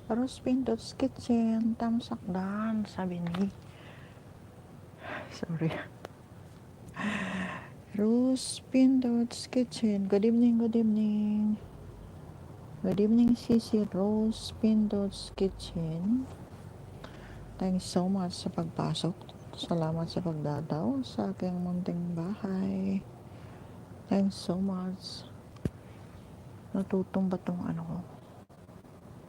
Rose Pinto's Kitchen, tamsakdan, sabi ni. Sorry. Rose Pinto's Kitchen. Good evening, good evening. Good evening, Sisi. Rose Pinto's Kitchen. Thanks so much sa pagpasok. Salamat sa pagdadaw sa aking munting bahay. Thanks so much. Natutumba tong ano ko.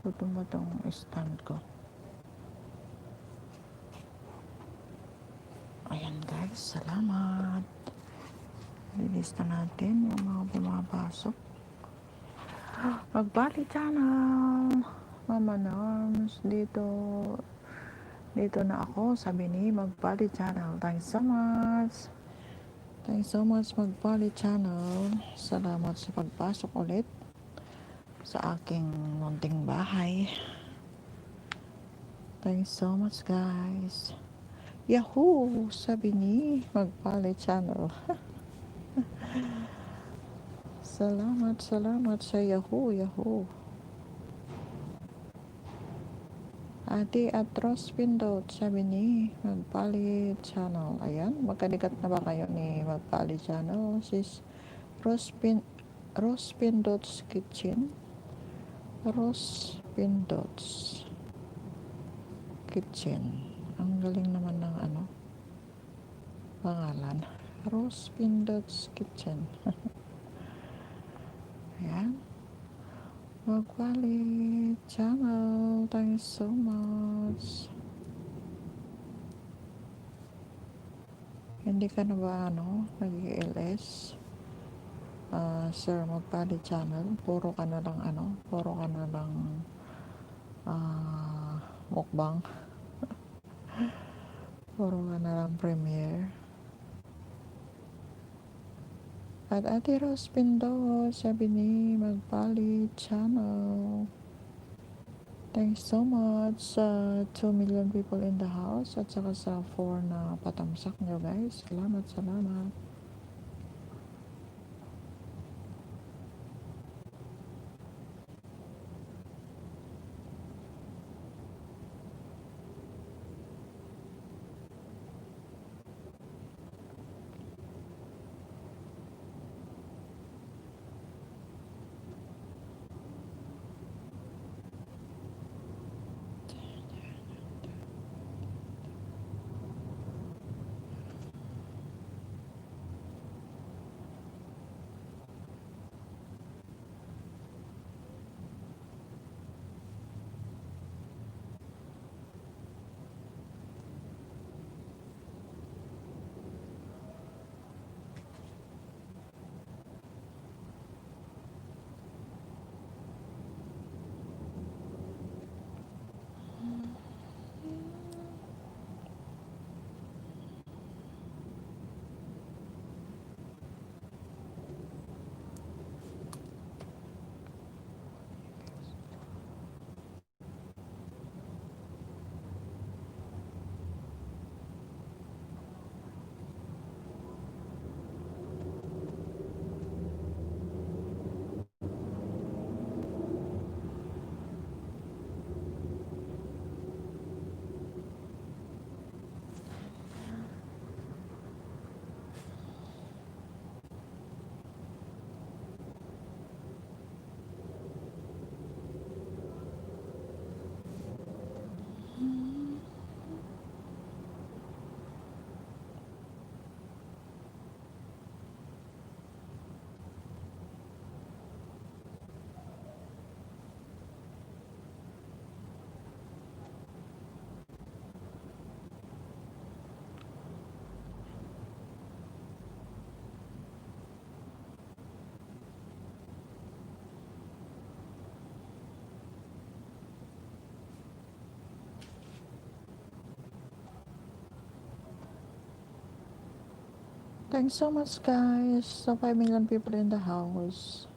Natutumba tong stand ko. Ayan guys, salamat. Lilista natin yung mga pumapasok. Magbali channel. Mama Norms, dito na ako, sabi ni Magbali channel. Thanks so much. Thanks so much Magbali channel. Salamat sa pagpasok ulit sa aking munting bahay. Thanks so much guys. Yahoo! Sabi ni Magbali channel. Salamat sa Yahoo. Ate at Rose Pindot, sabi ni Magpali Channel. Ayan, magkadikat na ba kayo ni Magpali Channel? Sis Rose Pindot's Kitchen. Rose Pindot's Kitchen. Ang galing naman ng pangalan. Rose Pindot's Kitchen. Ayan. Magpali Channel. Thanks so much. Hindi ka na ba nag-LS? Sir Magpali Channel. Puro ka na lang mukbang. Puro ka na lang premiere. At Ate Rose Pindo, sabi ni Magpali Channel. Thanks so much sa 2 million people in the house at saka sa 4 na patamsak nyo guys. Salamat. Thanks so much guys sa 5 million people in the house.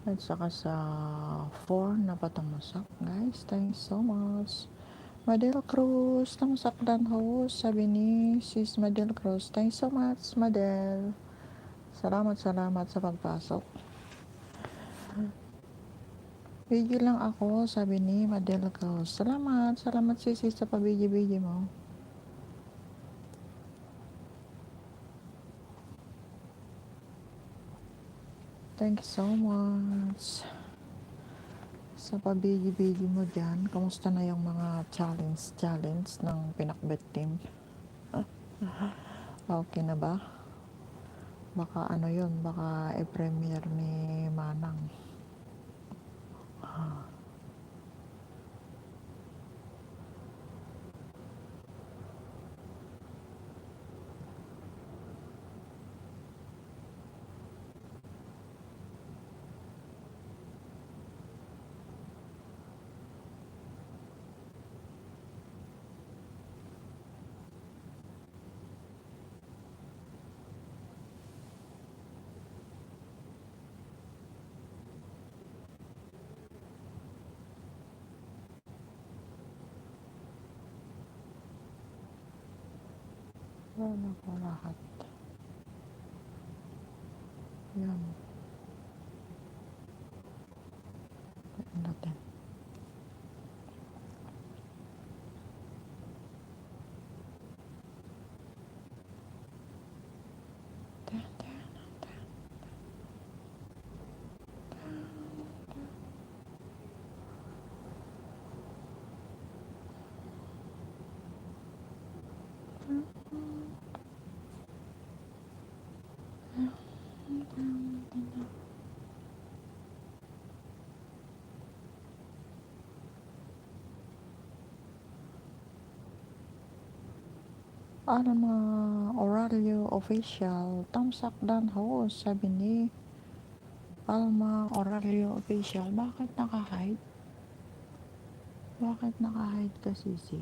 At saka sa 4 na patamasak guys. Thanks so much. Madel Cruz, tamsak dan host, sabi ni Sis Madel Cruz. Thanks so much Madel. Salamat sa pagpasok. Video lang ako, sabi ni Madelco. Salamat sisi sa pabidyo-bidyo mo. Thank you so much sa pabidyo-bidyo mo dyan. Kamusta na yung mga challenge ng Pinakbet team? Okay na ba? Baka ano yun, baka i-premiere ni Manang. Wala ko lahat. Yan. Natin. Alma Aurelio Official, thumbs up dan host, sabi ni Alma Aurelio Official. Bakit naka-hide? Bakit naka-hide ka, Sisi?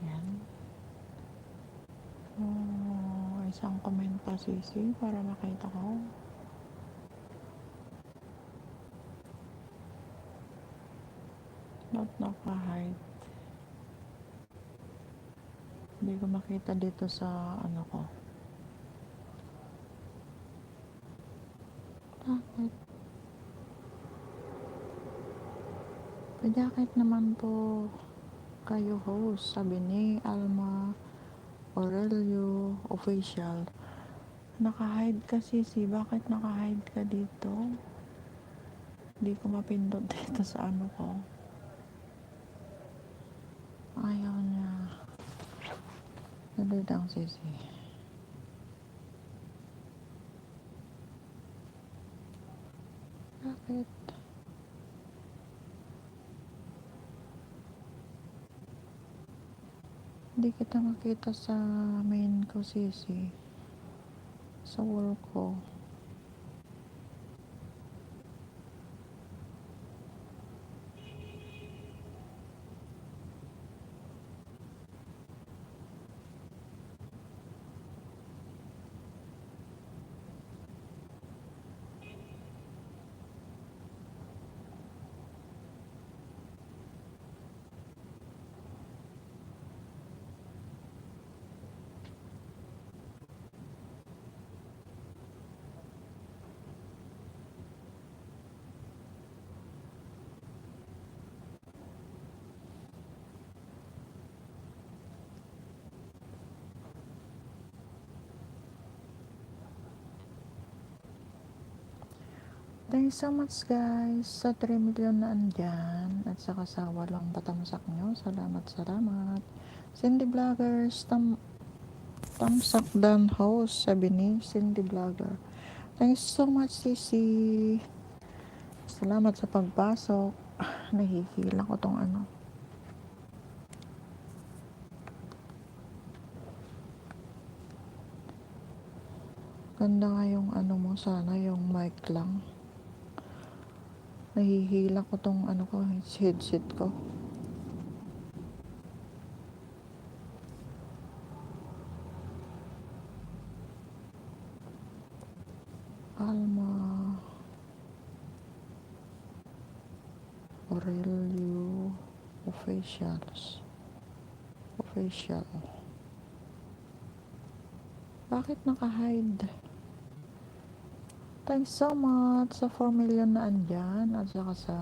Yan. Isang comment pa, Sisi, para makita ko. Not naka-hide. Hindi ko makita dito sa ano ko. Bakit? Bakit naman po kayo host, sabi ni Alma Aurelio Official. Naka-hide ka, Sisi. Bakit naka-hide ka dito? Hindi ko mapindot dito sa ano ko. Ayaw niya. Nalidang, Sisi. Bakit? Hindi kita makita sa main ko, Sisi. Sa wall ko. Thank you so much, guys, sa 3 million na andyan at saka sa walang patamsak nyo. Salamat. Cindy Vloggers, tamsak dan host, sabi ni Cindy Vlogger. Thank you so much, Sisi. Salamat sa pagpasok. Nahihila ko tong ano. Ganda nga yung ano mo, sana yung mic lang. Nahihila ko tong ano ko, headset ko. Alma Aurelio Official. Bakit naka-hide? Thanks so much sa 4 million na andyan at saka sa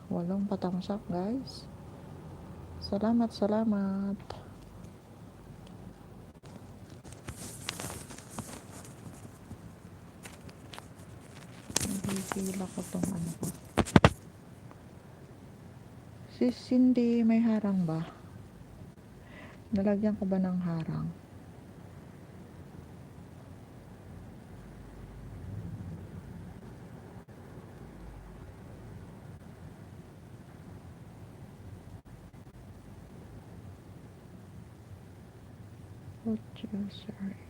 8 patamsak guys. Salamat, salamat. Nagpipila ko tong ano ko. Si Cindy, may harang ba? Nalagyan ko ba ng harang? What you sorry?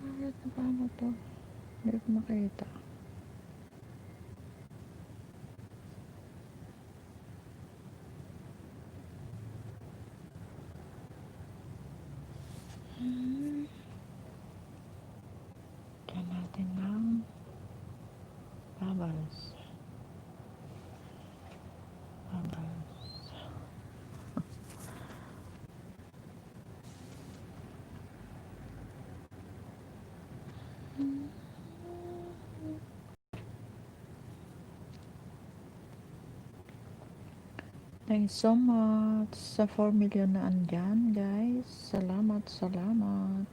Bakit na paano to? Hindi ko makita. Diyan natin ng bubbles. Bubbles. Thanks so much sa 4 million na andyan guys. Salamat, salamat.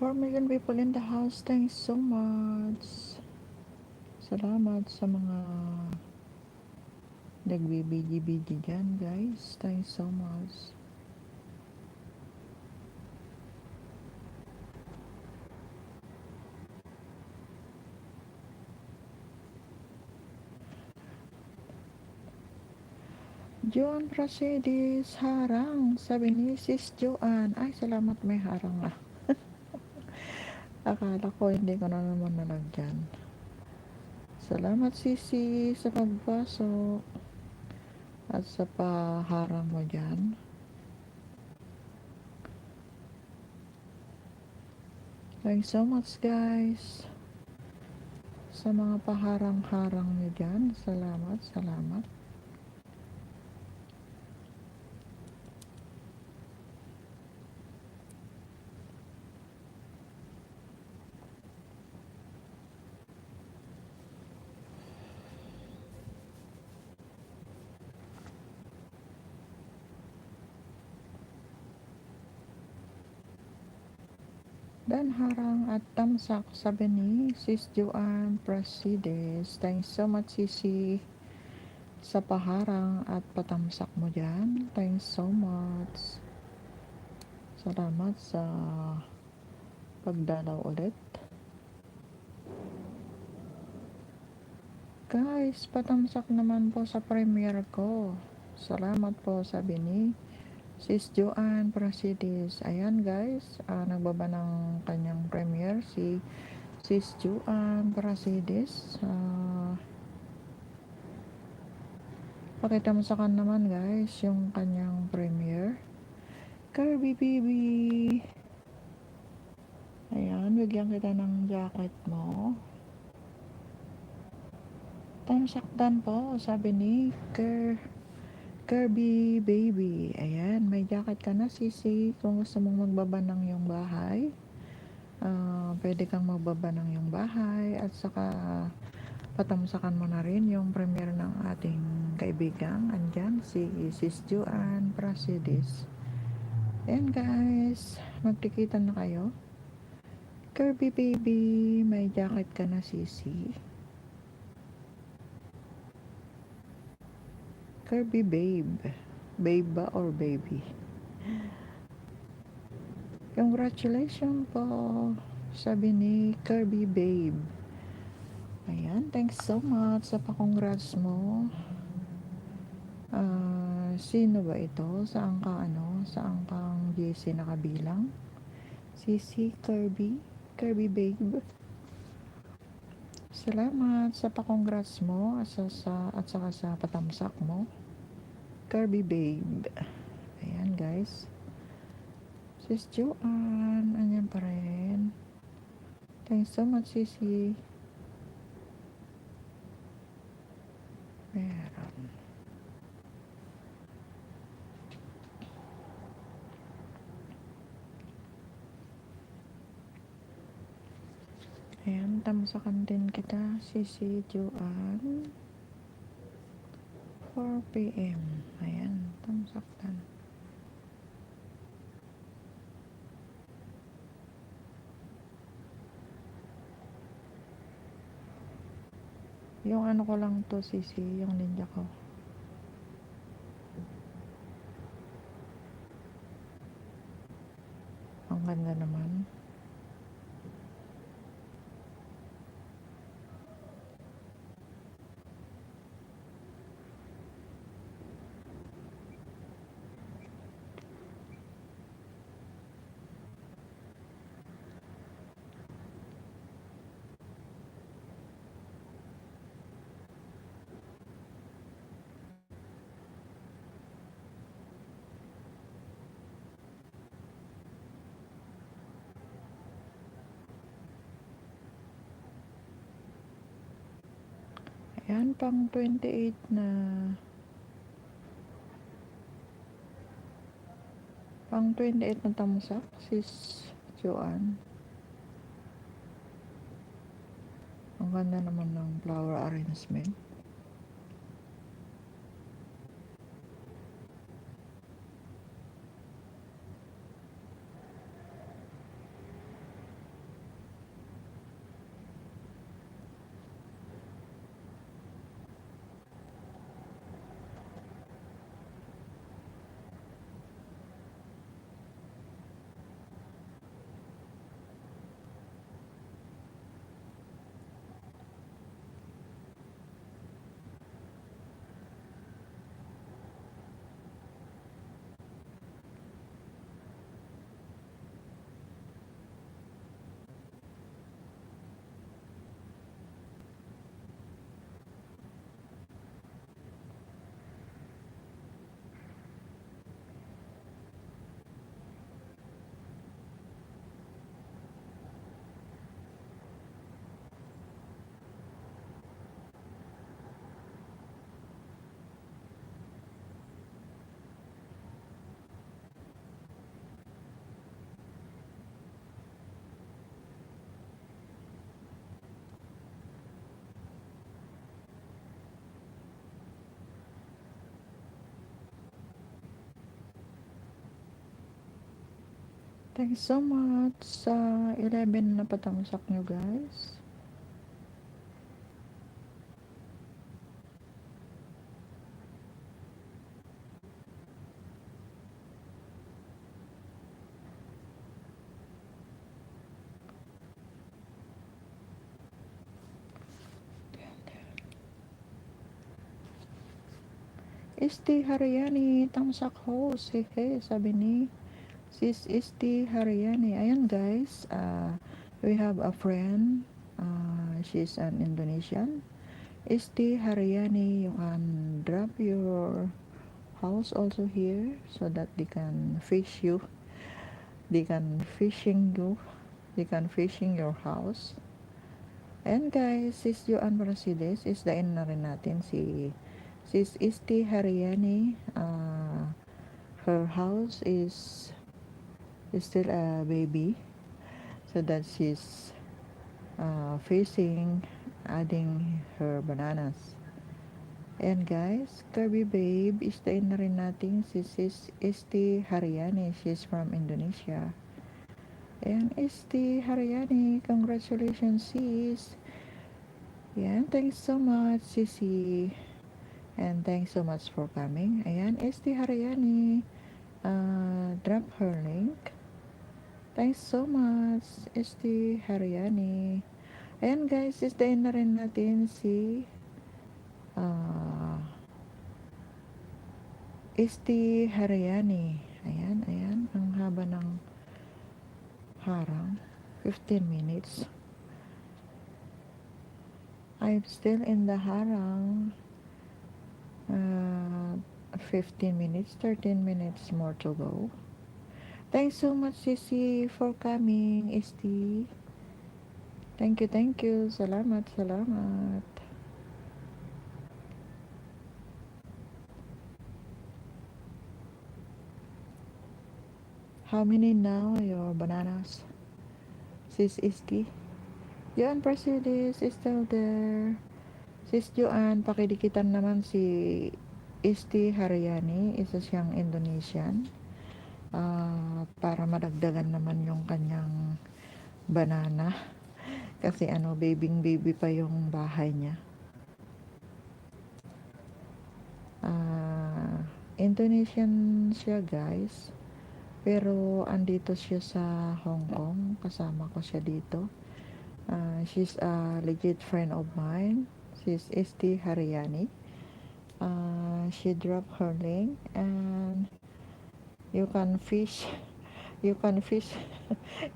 Four million people in the house. Thanks so much. Salamat sa mga nagbibigi-bigi dyan guys. Thanks so much. Joan Prasedis, harang. Sabi ni Sis Joan. Ay, salamat may harang ah. Akala ko hindi ko na naman nalagyan. Salamat Sisi sa pagpasok at sa paharang mo dyan. Thanks so much guys sa mga paharang-harang nyo dyan. Salamat, salamat. Dan harang at tamsak sabi ni Sis Joan Presides. Thanks so much Sisi sa paharang at patamsak mo dyan. Thanks so much. Salamat sa pagdalaw ulit. Guys, patamsak naman po sa premiere ko. Salamat po, sabi ni Sis Joanne Prasidis. Ayan guys, nagbaba ng kanyang premiere si Sis Joanne Prasidis. Pakita mo sa kan naman guys yung kanyang premiere. Kirby Baby. Ayan, bigyan kita ng jacket mo. Tamsaktan po, sabi ni Kirby Baby. Ayan, may jacket ka na, sisi. Kung gusto mong magbaba ng iyong bahay, pwede kang magbaba ng iyong bahay. At saka, patamsakan mo na rin yung premiere ng ating kaibigang. Andyan, si Sis Joanne Prasidis. Ayan guys, magtikitan na kayo. Kirby Baby, may jacket ka na, sisi. Kirby Babe. Babe ba or baby? Congratulations po, sabi ni Kirby Babe. Ayan, thanks so much sa pa-congrats mo. Sino ba ito? Saan kang JC nakabilang? Si Kirby? Kirby Babe. Salamat sa pa-congrats mo at saka sa patamsak mo. Kirby Babe. Ayan guys. Sis Joanne, anyan pa rin. Thanks so much, sisi. Meron. Ayan, tamsakan din kita, sisi Joanne. 4 p.m. Ayan, tamsaktan. Yung ano ko lang to, sisi, yung ninja ko. Ang ganda naman. Ayan, pang 28 na. Pang 28 na tamsak, sis Joanne. Ang ganda naman ng flower arrangement. Thanks so much sa 11 na patamsak nyo guys. Isti Haryani, tamsak ho, say hey, sabi ni Sis Isti Haryani. Ayan guys, we have a friend, she's an Indonesian. Isti Haryani, you can drop your house also here so that they can fish you, they can fishing you, they can fishing your house. And guys, Sis Joan Brasides, isdain na rin natin si Sis Isti Haryani. Her house is still a baby, so that she's facing adding her bananas. And guys, Kirby Babe, isdain na rin natin si Sis Isti Haryani. She's from Indonesia. And Isti Haryani, congratulations sis. Yan, thanks so much Sisi. And thanks so much for coming. Ayan, Isti Haryani, drop her link. Thanks so much, Isti Haryani. Ayan guys, isdain na rin natin si Isti Haryani. Ayan, ayan. Ang haba ng harang. 15 minutes. I'm still in the harang. 15 minutes, 13 minutes more to go. Thanks so much, Sisi, for coming, Isti. Thank you, thank you. Salamat, salamat. How many now, your bananas? Sis Isti? Joan Prasidis is still there. Sis Joan, pakidikitan naman si Isti Haryani. Isa siyang Indonesian. Para madagdagan naman yung kanyang banana. Kasi baby pa yung bahay niya. Indonesian siya guys. Pero andito siya sa Hong Kong. Kasama ko siya dito. She's a legit friend of mine. She's Isti Haryani. She dropped her link and you can fish. You can fish.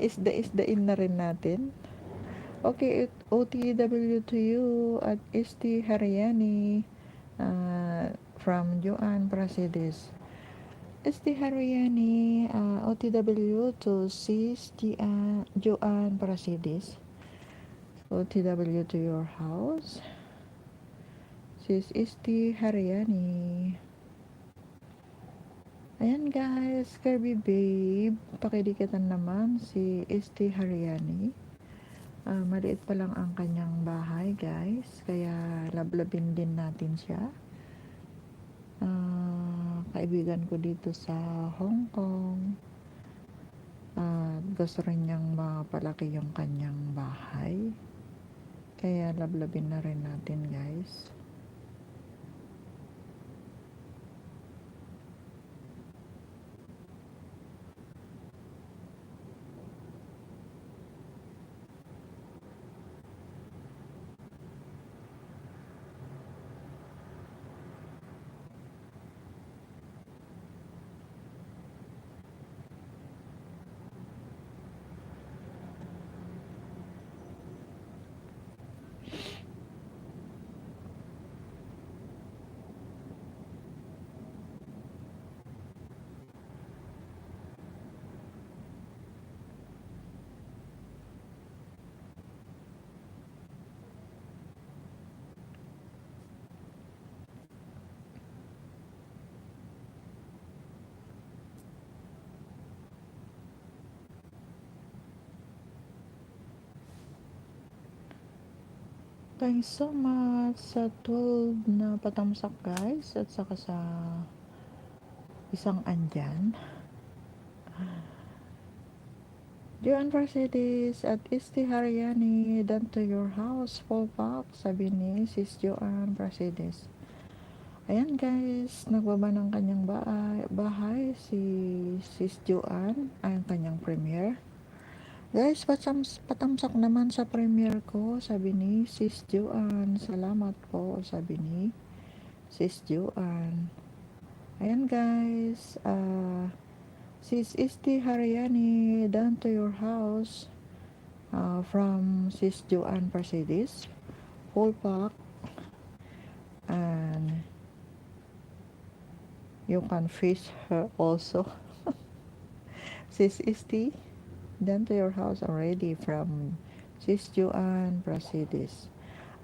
Isda-isdain na rin natin. Okay, OTW to you at Isti Haryani from Joan Prasidis. Isti Haryani, OTW to Sis Joan Prasidis. OTW to your house. Sis Isti Haryani. Ayan guys, Kirby Babe. Pakidikatan naman si Isti Haryani. Maliit pa lang ang kanyang bahay guys. Kaya lablabin din natin siya. Kaibigan ko dito sa Hong Kong. Gusto rin niyang mapalaki yung kanyang bahay. Kaya lablabin na rin natin guys. Thanks so much sa 12 na patamsak guys at saka sa isang andyan. Joan Mercedes at Isti Haryani, done to your house, full pack, sabi ni Sis Joan Mercedes. Ayan guys, nagbaba ng kanyang bahay si Sis Joan, ang kanyang premiere. Guys, patamsak naman sa premiere ko, sabi ni Sis Joan. Salamat po, sabi ni Sis Joan. Ayan guys, Sis Isti Haryani, down to your house from Sis Joanne Mercedes, full pack, and you can fish her also. Sis Isti, down to your house already from Sis Joanne Mercedes.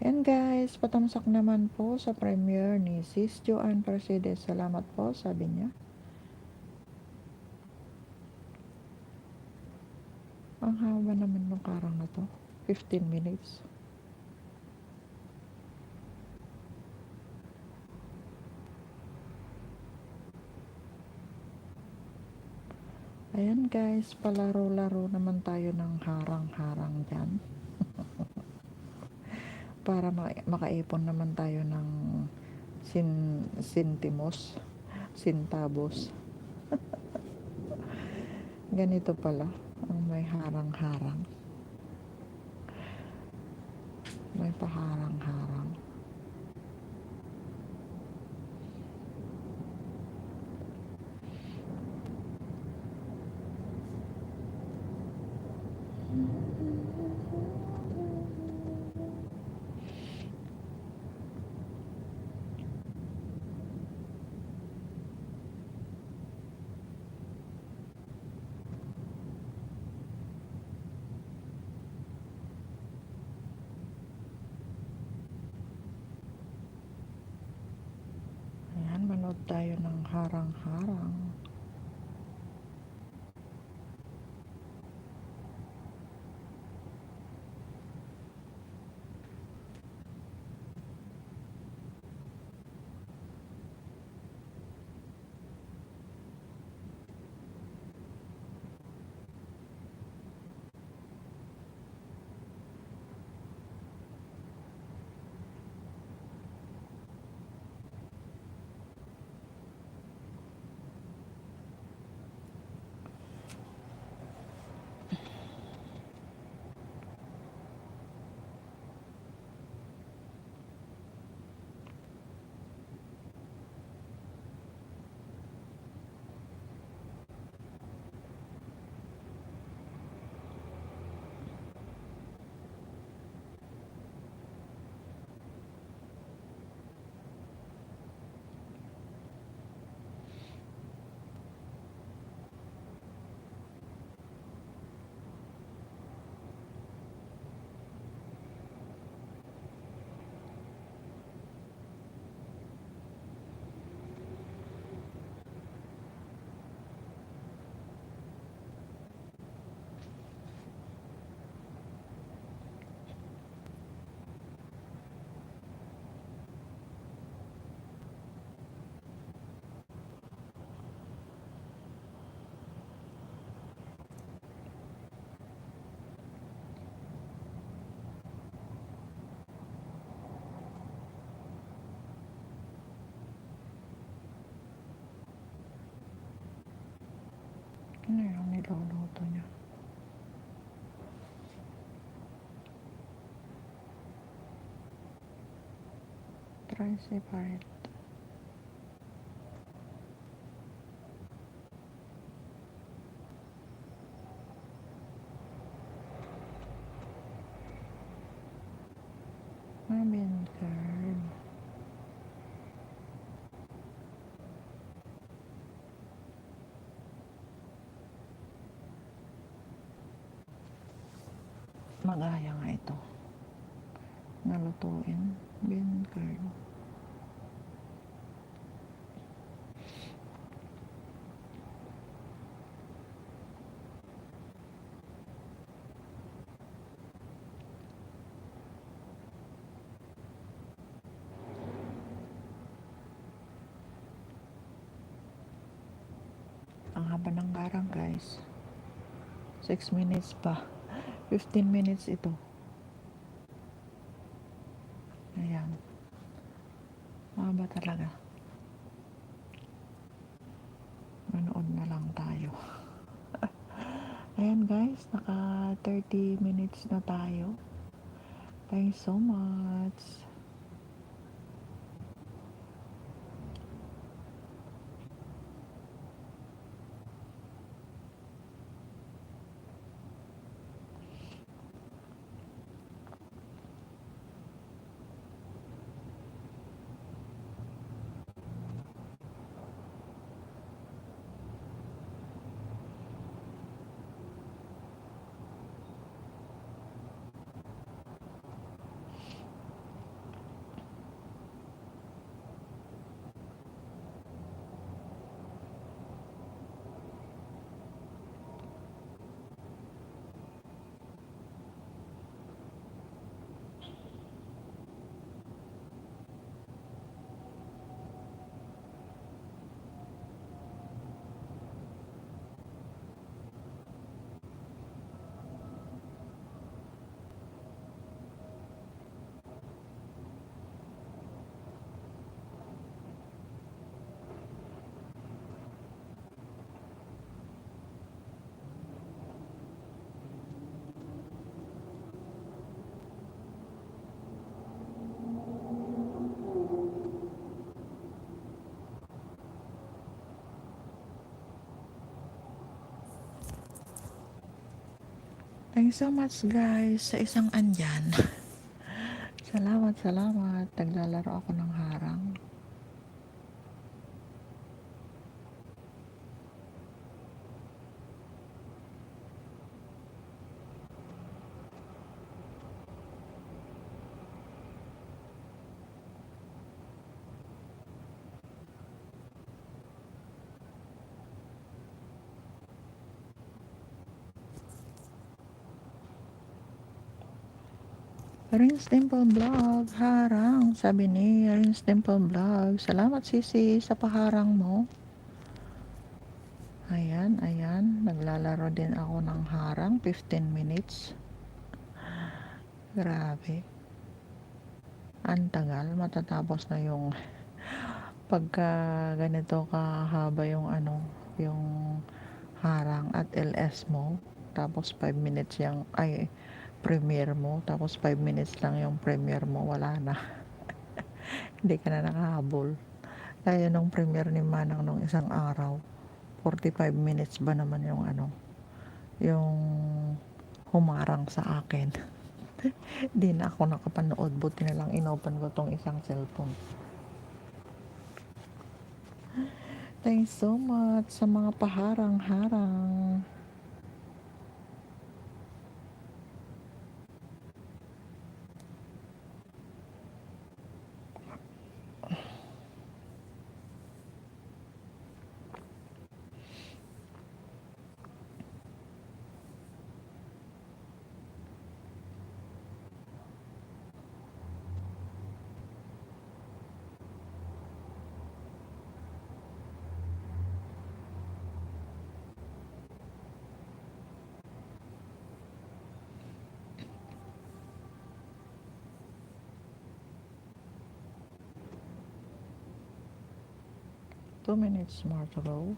Ayan guys, patamsak naman po sa premiere ni Sis Joanne Mercedes. Salamat po, sabi niya. Ang haba naman ng karang na to. 15 minutes. Ayan guys, palaro-laro naman tayo ng harang-harang dyan. Para makaipon naman tayo ng sintimos, sintabos. Ganito pala, ang may harang-harang. May paharang-harang. Ayan, manood tayo ng harang-harang. Ano yung niluluto niya? Try separate. Mamin girl. Mag-aya nga ito. Nalutuin. Bean curd. Ang haba ng garang guys. 6 minutes pa. 15 minutes ito. Ayan. Mahaba talaga. Manood na lang tayo. Ayan guys, naka 30 minutes na tayo. Thanks so much. Thanks so much guys sa isang andyan. Salamat, salamat. Naglalaro ako ng harang. Rins Dimple Vlog, harang. Sabi ni Rins Dimple Vlog. Salamat sisi sa paharang mo. Ayan, ayan. Naglalaro din ako ng harang. 15 minutes. Grabe. Ang tagal. Matatapos na yung pagka ganito kahaba yung yung harang at LS mo. Tapos 5 minutes yung, premiere mo. Tapos 5 minutes lang yung premiere mo. Wala na. Hindi ka na nakahabol. Kaya nung premiere ni Manang nung isang araw, 45 minutes ba naman yung yung humarang sa akin. Di na ako nakapanood. Buti na lang inopen ko tong isang cellphone. Thanks so much sa mga paharang-harang. Two minutes more to go.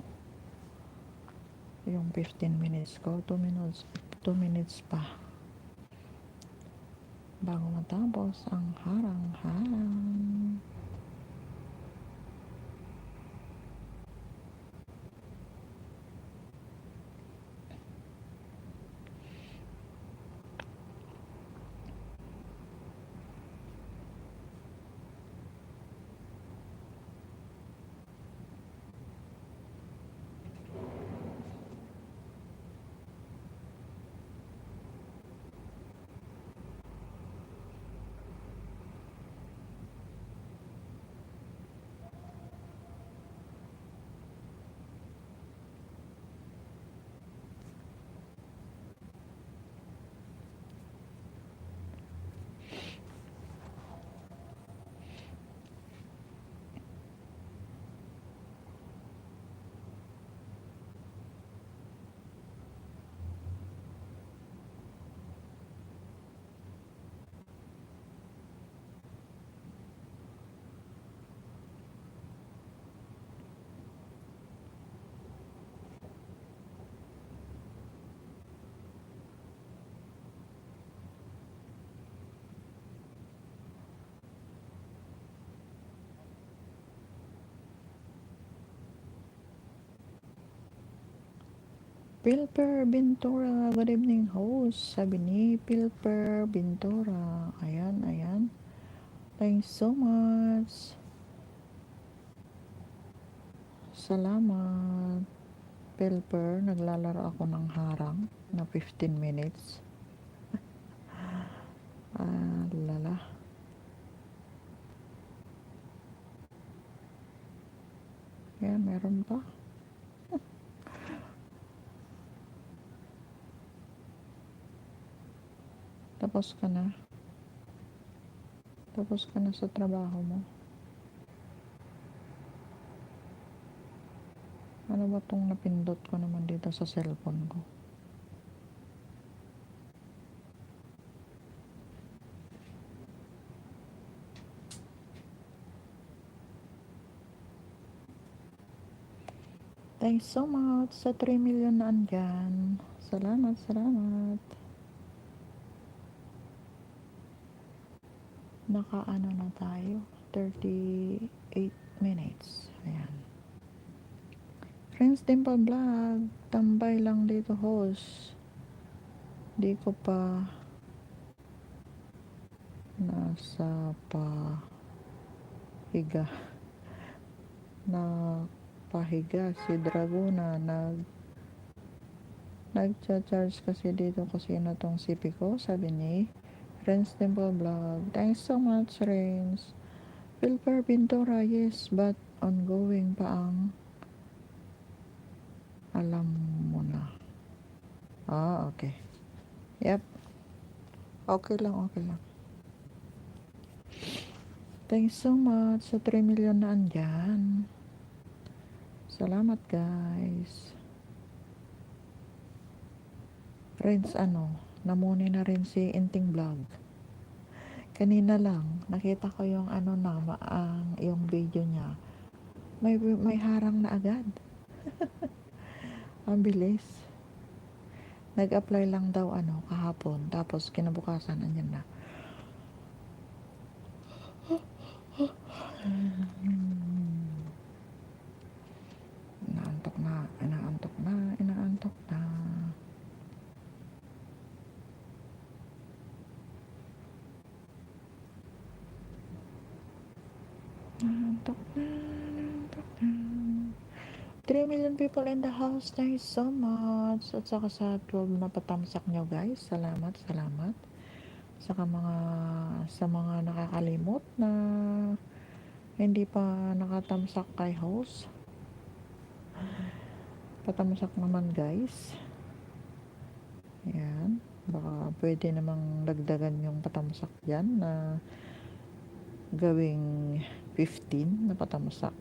Yung 15 minutes ko, 2 minutes pa bago matapos ang harang-harang. Pilper Bintura, good evening host. Sabi ni Pilper Bintura. Ayan, ayan. Thanks so much. Salamat. Pilper, naglalaro ako ng harang na 15 minutes. Lala. Ayan, meron pa. Tapos ka na. Tapos ka na sa trabaho mo. Ano ba tong napindot ko naman dito sa cellphone ko? Thanks so much sa 3 million na andyan. Salamat, salamat. Nakaano na tayo? 38 minutes. Ayan. Friends Dimple Vlog. Tambay lang dito host. Di ko pa nasa pahiga. Pahiga si Dragona nagcha-charge kasi dito kasi na tong CP ko, sabi ni Renz Temple Vlog. Thanks so much, Renz. Wilper Pintora, yes, but ongoing pa ang alam mo na. Okay. Yep. Okay lang. Thanks so much sa 3 million na andyan. Salamat, guys. Renz, namuni na rin si Inting Vlog. Kanina lang, nakita ko yung yung video niya. May harang na agad. Ang bilis. Nag-apply lang daw kahapon, tapos kinabukasan andyan na. Inaantok na. Inaantok na. Inaantok na. Inaantok na. 3 million people in the house. Thank you so much. At saka sa 12 na patamsak nyo, guys. Salamat. Saka sa mga nakakalimot na hindi pa nakatamsak kay host. Patamsak naman, guys. Ayan. Baka pwede namang dagdagan yung patamsak dyan na gawing 15 na patamsak.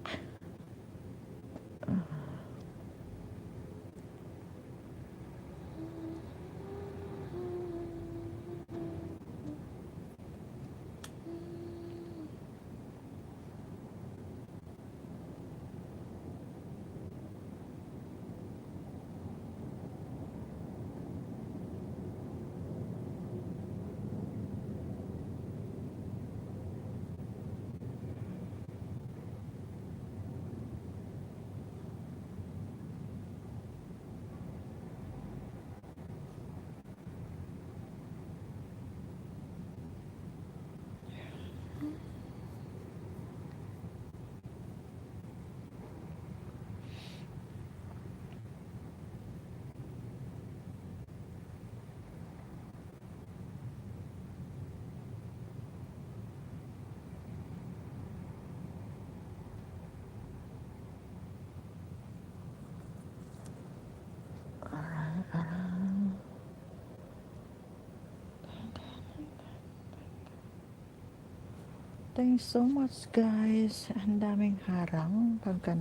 Thanks so much, guys. Ang daming harang pagka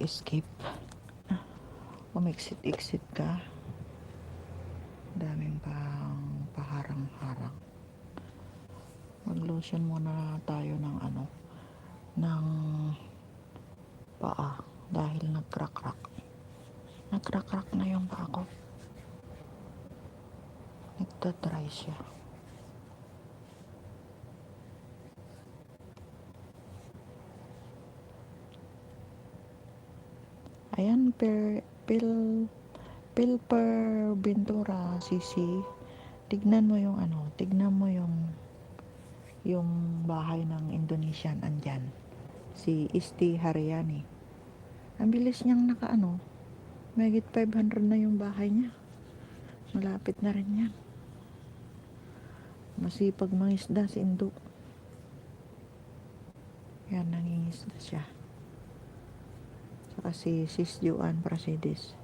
escape. Umexit ka. Daming pang paharang-harang. Mag-lotion muna tayo ng ng paa dahil nagkrak-krak na yung paa ko. Nagtatry siya. Ayan, Pilper Ventura, Sisi. Tignan mo yung yung bahay ng Indonesian andyan. Si Isti Haryani. Ang bilis niyang mahigit 500 na yung bahay niya. Malapit na rin yan. Masipag mangisda si Indo. Yan, nangingisda siya. Saka si Sis Joan Prasidis.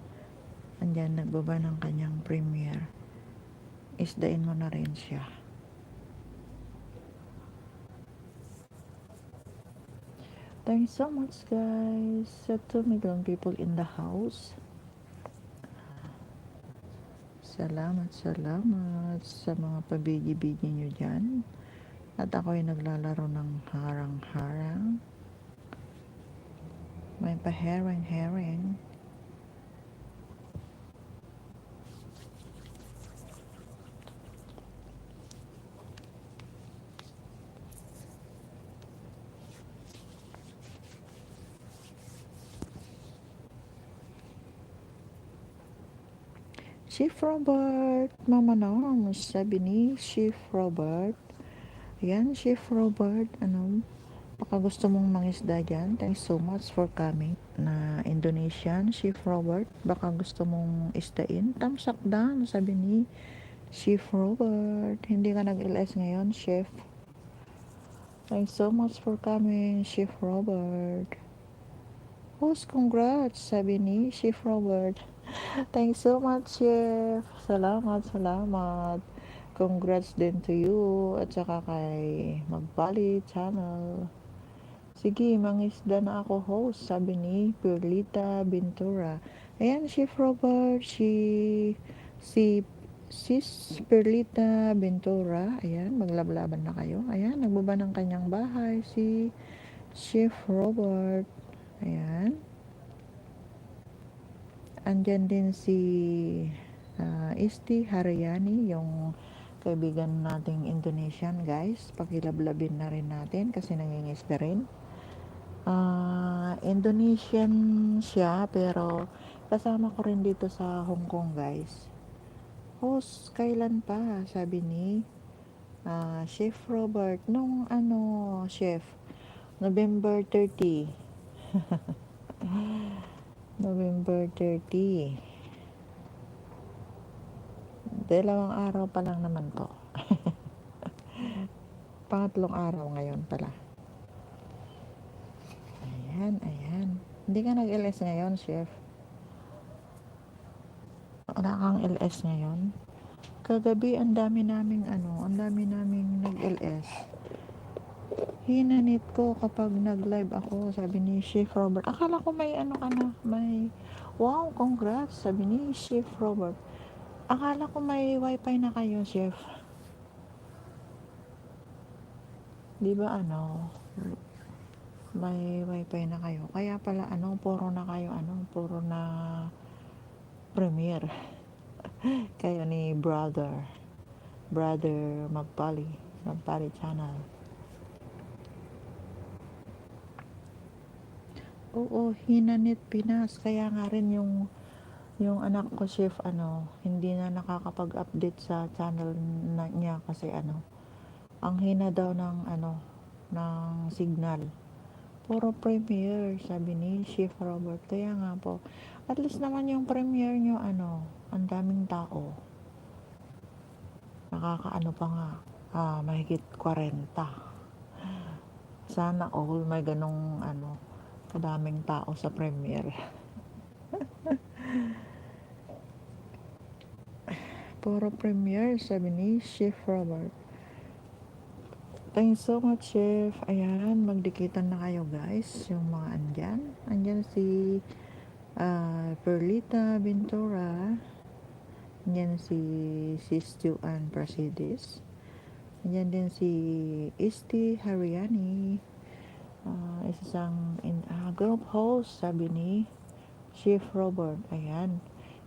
Andyan, nagbaba ng kanyang premiere. Isdain mo na rin siya. Thanks so much, guys. Sa 2 million people in the house. Salamat sa mga pabigi-bigi nyo dyan. At ako'y naglalaro ng harang-harang. May pa-herring. Chief Robert, Mama Norms, sabi ni Chief Robert. Ayan, Chief Robert, baka gusto mong mangisda dyan. Thanks so much for coming. Na Indonesian, Chief Robert, baka gusto mong isdain. Thumbs up down, sabi ni Chief Robert. Hindi ka nag-LS ngayon, Chef. Thanks so much for coming, Chief Robert. Host, congrats, sabi ni Chief Robert. Thanks so much, Chef. Salamat, salamat. Congrats din to you at saka kay Magpali Channel. Sige, mangisda na ako, host, sabi ni Perlita Ventura. Ayan, Chef Robert, si Sis Perlita Ventura. Ayan, maglablaban na kayo. Ayan, nagbaba ng kanyang bahay si Chef Robert. Ayan. Andyan din si Isti Haryani, yung kaibigan nating Indonesian, guys. Pakilablabin na rin natin kasi nangingisda rin. Indonesian siya, pero kasama ko rin dito sa Hong Kong, guys. Host, kailan pa? Sabi ni Chef Robert. Nung Chef, November 30. November 30. Dalawang araw pa lang naman po. Pangatlong araw ngayon pala. Ayan, ayan. Hindi ka nag-LS ngayon, Chef? Wala kang LS ngayon? Kagabi, ang dami naming nag-LS. Hinanit ko kapag nag-live ako, sabi ni Chef Robert. Akala ko may wow, congrats, sabi ni Chef Robert. Akala ko may wifi na kayo, Chef. Di ba may wifi na kayo. Kaya pala puro na kayo puro na Premiere. Kayo ni brother Magpali Channel. Oo, Hinanit Pinas. Kaya nga rin yung anak ko, Chef, hindi na nakakapag-update sa channel niya kasi ang hina daw ng signal. Puro Premiere, sabi ni Chef Robert. Kaya nga po, at least naman yung Premiere nyo, ang daming tao. Nakakaano pa nga, mahigit 40. Sana all may ganong kadaming tao sa Premiere. Puro Premiere, sabi ni Chef Robert. Thanks so much, Chef. Ayan, magdikitan na kayo, guys. Yung mga andyan si Perlita Ventura. Andyan si Sis Juan Prasidis. Andyan din si Isti Haryani. Isang group host, sabi ni Chef Robert. Ayan.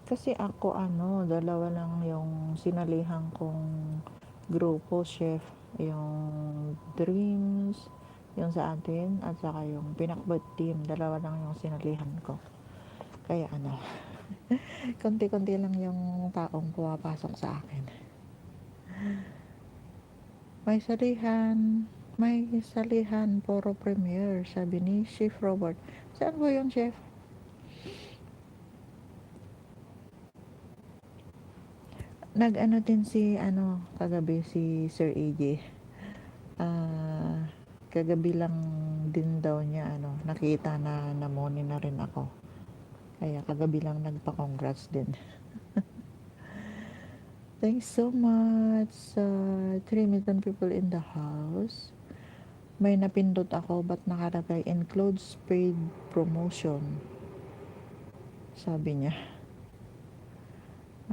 Kasi ako dalawa lang yung sinalihan kong grupo, Chef. Yung Dreams, yung sa atin, at saka yung Pinakbot Team. Dalawa lang yung sinalihan ko. Kaya konti-konti lang yung taong pumapasok sa akin. May salihan, puro Premiere, sabi ni Chef Robert. Saan po yung Chef? Din si kagabi si Sir AJ. Kagabi lang din daw niya nakita na namoni na rin ako. Kaya kagabi lang nagpa-congrats din. Thanks so much. 3 million people in the house. May napindot ako, but nakalagay includes paid promotion. Sabi niya.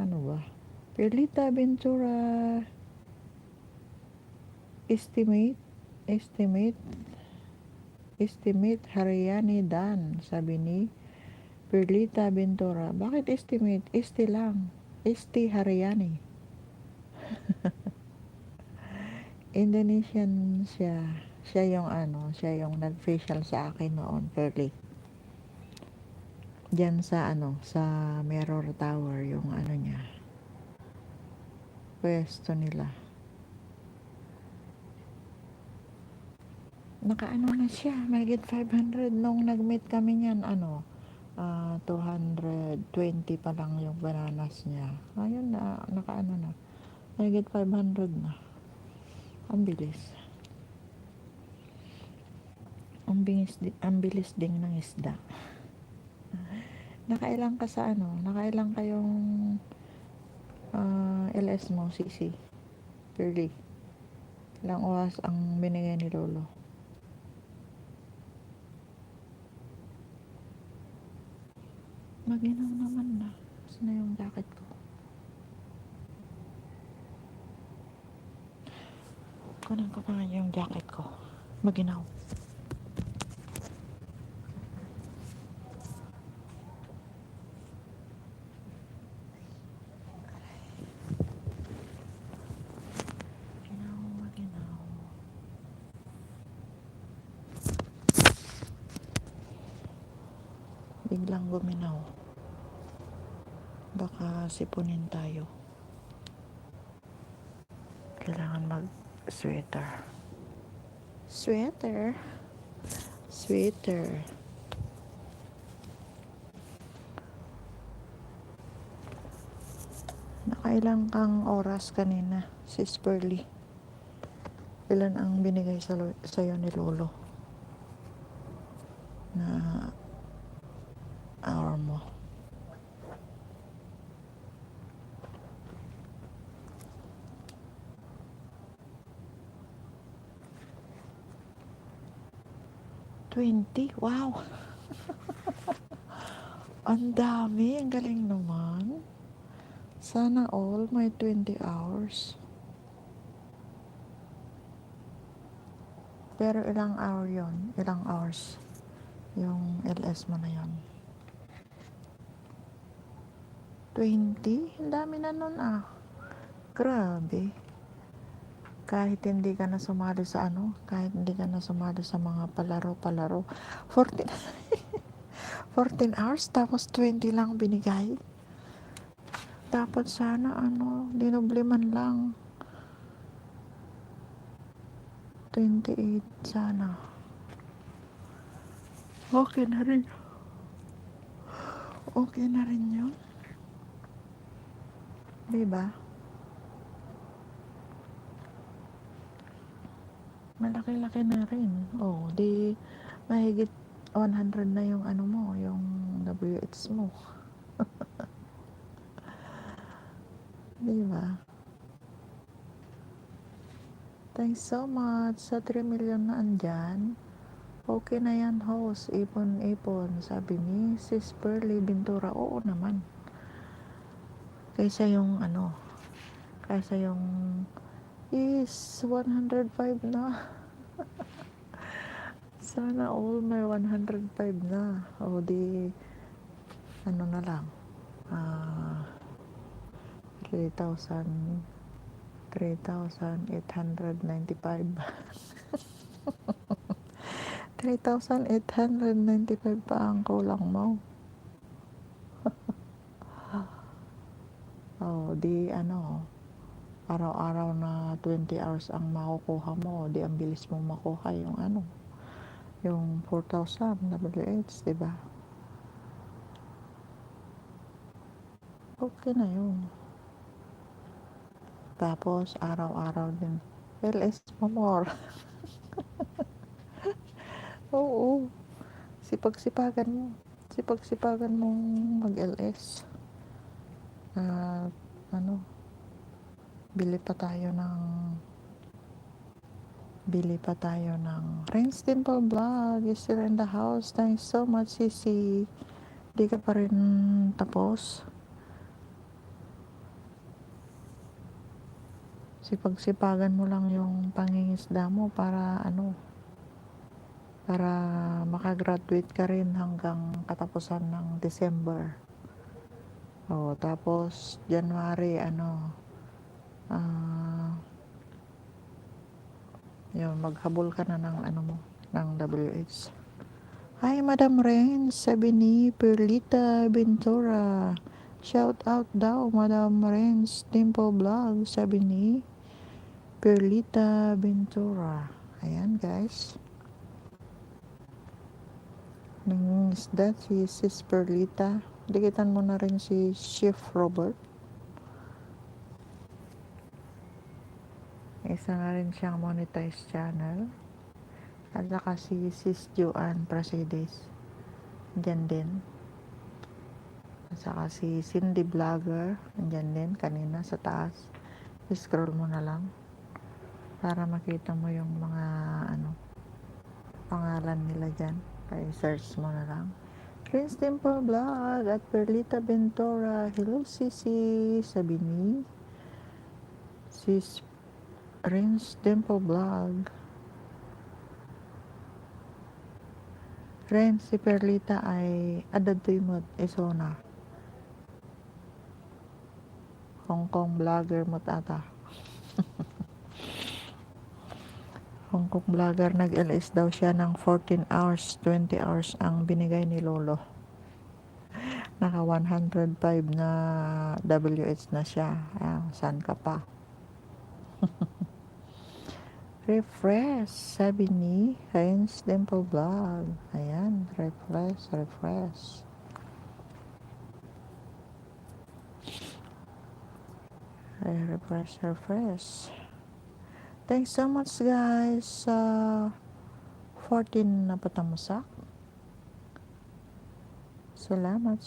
Ano ba? Perlita Ventura. Estimate Haryani Dan, sabi ni Perlita Ventura. Bakit estimate? Este lang. Este Haryani. Indonesian siya. Siya yung nag-facial sa akin noon, Perly. Diyan sa sa Mirror Tower yung niya. pwesto nila. Nakaano na siya, mahigit 500 nung nag-meet kami niyan, 220 pa lang yung bananas niya. Ayun na, nakaano na. Mahigit 500 na. Ang bilis. Ang bilis ding ng isda. Nakailang ka sa nakailang kayong LS mo, CC? Pearly. Ilang oras ang binigay ni Lolo? Maginaw naman na. Saan na yung jacket ko? Kunin ko pa yung jacket ko. Maginaw. Maginaw. Biglang guminaw. Baka sipunin tayo. Kailangan mag-sweater. Sweater. Nakailang kang oras kanina, Sis Pearly? Ilan ang binigay sa'yo ni Lolo na hour mo? $20? Wow! Ang dami, ang galing naman. Sana all may 20 hours. Pero ilang hour yon? Ilang hours? Yung LS mo na yon? 20? Ang dami na nun Grabe. Kahit hindi ka na sumali sa kahit hindi ka na sumali sa mga palaro. 14 14 hours tapos 20 lang binigay. Dapat sana dinoble man lang. 28 sana. Okay na rin. Okay na rin yun. Diba? Malaki-laki na rin. Di mahigit 100 na yung mo, yung WH mo. Diba? Thanks so much sa 3 million na andyan. Okay na yan, host. Ipon. Sabi ni Sis Pearly Bintura. Oo naman. Kaysa yung is 105 na. Sana all may 105 na. Di na lang 3,895 3,895 pa ang kulang mo. Di araw-araw na 20 hours ang makukuha mo, di ang bilis mo makuha yung yung 4,000 WH, diba? Okay na yun. Tapos araw-araw din LS mo more. Oo, sipagsipagan mong mag-LS. Bili pa tayo ng Rain's Temple Vlog is still in the house. Thanks so much, Sisi. Di ka pa rin tapos. Sipagsipagan mo lang yung pangingisda mo para para makagraduate ka rin hanggang katapusan ng December. Tapos January maghabol ka na ng ng WH. Hi, Madam Rain, sabi ni Perlita Ventura. Shout out daw, Madam Renz Dimple Vlog, sabi ni Perlita Ventura. Ayan guys. Nangingisda si Sis Perlita. Dikitan mo na rin si Chef Robert. Isa na rin siyang monetized channel. At saka si Sis Joanne Prasedes. Diyan din. At saka si Cindy Vlogger. Diyan din kanina sa taas. Scroll mo na lang. Para makita mo yung mga pangalan nila dyan. Kaya search mo na lang. Prince Temple Vlog at Perlita Ventura. Hello Sisi. Sabi ni Sis Prince Temple Vlog. Ren, si Perlita ay adatoy mo isona. Hong Kong vlogger mo tata. Hong Kong vlogger, nag-LS daw siya ng 14 hours, 20 hours ang binigay ni Lolo. Naka 105 na WH na siya. Saan ka pa? Refresh, sabi ni Heinz Temple Vlog. Ayan, refresh. Refresh. Thanks so much guys sa 14 na patamusak. Salamat.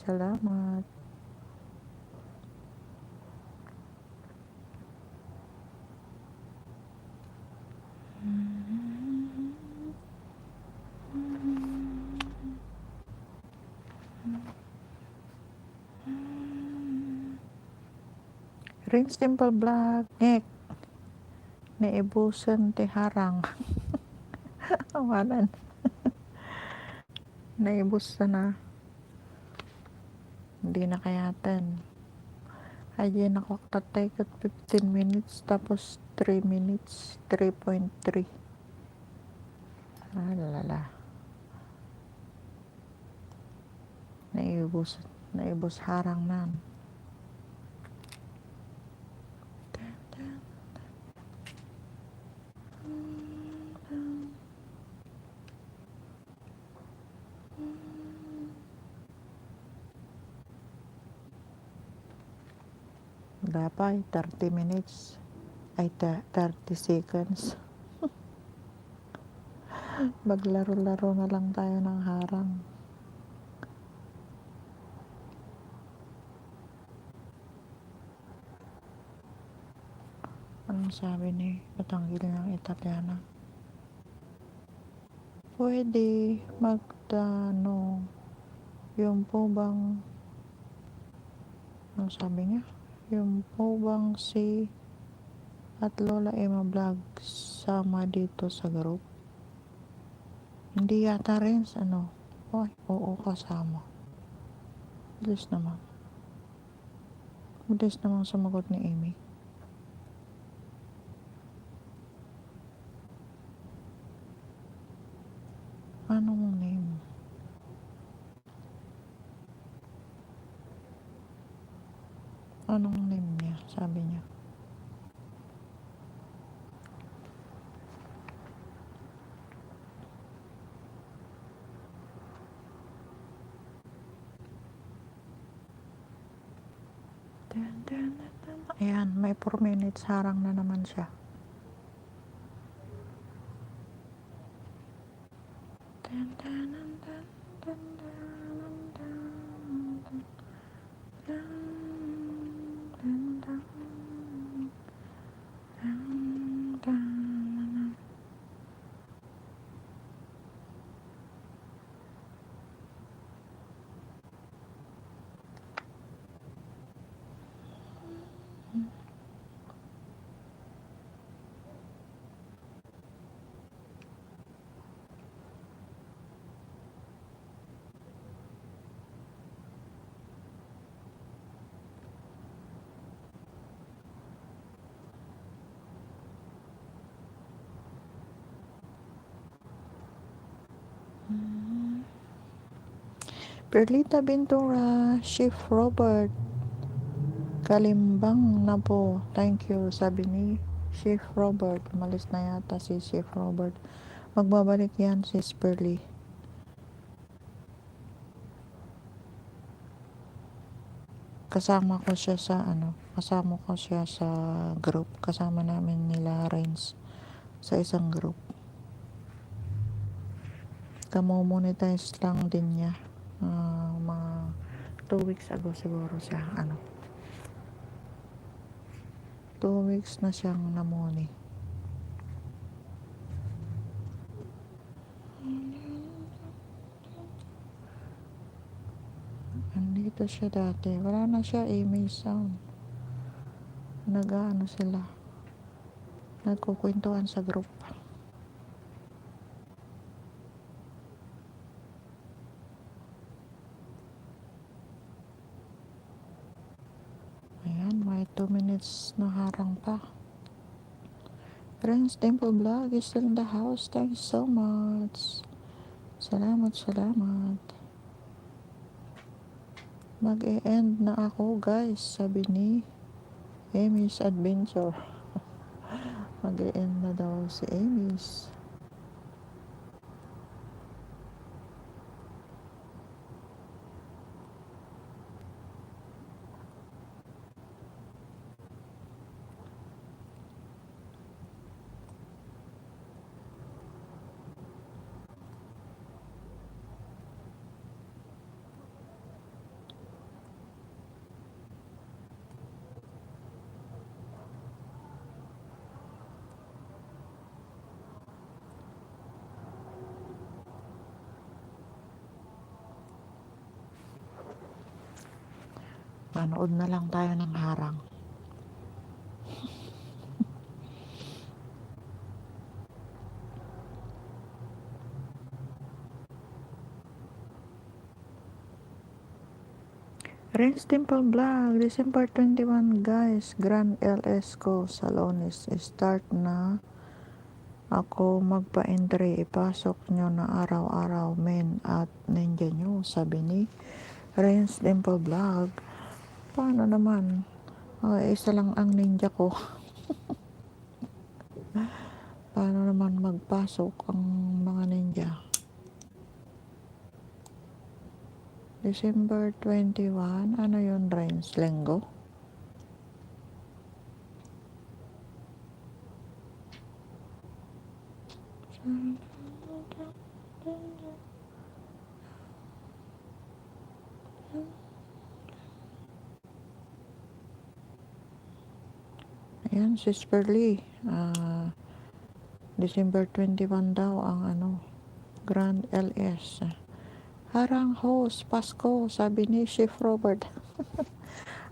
Rings Temple Black, naibusan ti harang. Awalan. Naibusan na. Hindi na kayatan. Ayan ako tatay kat 15 minutes tapos 3 minutes, 3.3. Lala. Naibus harang na. Dapat 30 minutes ay 30 seconds. Maglaro-laro na lang tayo ng harang. Anong sabi ni Batanggil ng Italiana? Pwede magtanong yung po bang anong sabi niya? Yung po bang si at Lola Emma Vlog sama dito sa group? Hindi yata rin oo kasama. Bilis naman sumagot ni Amy. Anong name? Anong name niya? Sabi niya. Ayan, may 4 minutes harang na naman siya. Perlita Ventura, Chef Robert, Kalimbang na po. Thank you, sabi ni Chef Robert. Umalis na yata si Chef Robert. Magbabalik yan si Sperly. Kasama ko siya sa group. Kasama namin nila Renz sa isang group. Kamo-monetize lang din niya. Mga 2 weeks ago siguro siya. 2 weeks na siyang namoni. Andito siya dati. Wala na siya, Amy Sound. Nag-ano sila. Nagkukwentuhan sa group. Ayan, may 2 minutes na harang pa. Friends Temple Vlog is still in the house. Thank you so much. Salamat. Mag-e-end na ako guys, sabi ni Amy's Adventure. Mag-e-end na daw si Amy's. Manood na lang tayo ng harang. Renz Temple Vlog, December 21 guys, Grand LS ko, Salones, start na ako magpa-entry, ipasok nyo na araw-araw men at ninja nyo, sabi ni Renz Temple Vlog. Paano naman? Isa lang ang ninja ko. Paano naman magpasok ang mga ninja? December 21, ano yun Renz? Linggo? Ayan, si Sperly. December 21 daw ang Grand LS. Harang host, Pasko, sabi ni Chef Robert.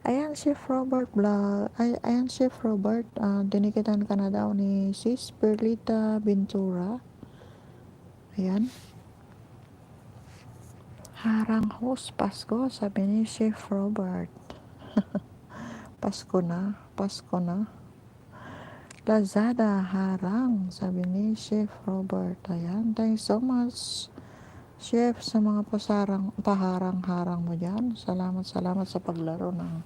Ayan, Chef Robert vlog. Ayan, Chef Robert. Dinikitan ka na daw ni Sis Perlita Ventura. Ayan. Harang host, Pasko, sabi ni Chef Robert. Pasko na. Lazada, harang, sabi ni Chef Robert. Ayan, thanks so much, Chef, sa mga paharang-harang mo dyan. Salamat sa paglaro ng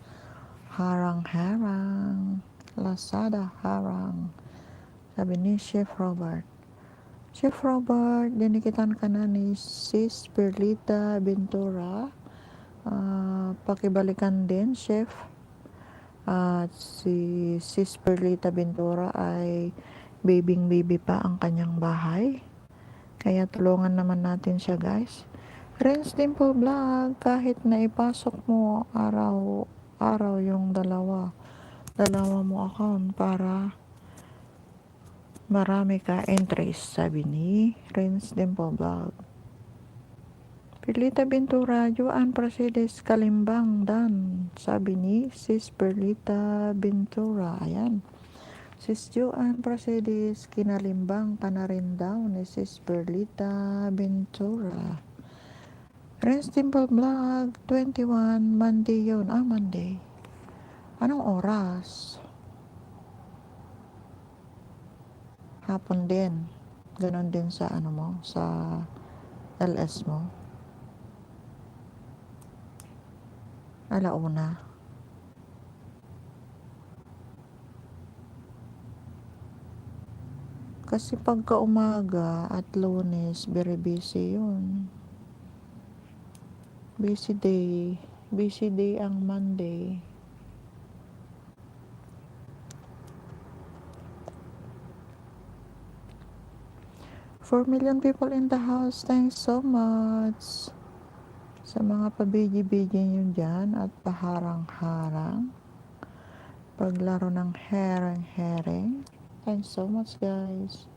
harang-harang. Lazada, harang, sabi ni Chef Robert. Chef Robert, dinikitan ka na ni Sis Perlita Ventura. Pakibalikan din, Chef. At si Sis Perlita Ventura ay baby pa ang kanyang bahay. Kaya tulungan naman natin siya guys. Renz Temple Vlog, kahit na ipasok mo araw yung dalawa mo account para marami ka entries, sabi ni Renz Temple Vlog. Perlita Ventura, Joan Prasedes Kalimbang Dan, sabi ni Sis Perlita Ventura. Ayan, Sis Joan Prasedes, kinalimbang ka na rin daw ni Sis Perlita Ventura. Renz Temple Vlog 21, Monday yun. Monday. Anong oras? Hapon din. Ganon din sa sa LS mo. Alauna. Kasi pagka umaga at Lunes, very busy yun. Busy day. Busy day ang Monday. Four million people in the house. Thanks so much. Sa mga pabigi-bigi nyo dyan at paharang-harang. Paglaro ng hereng-hereng. Thanks so much, guys.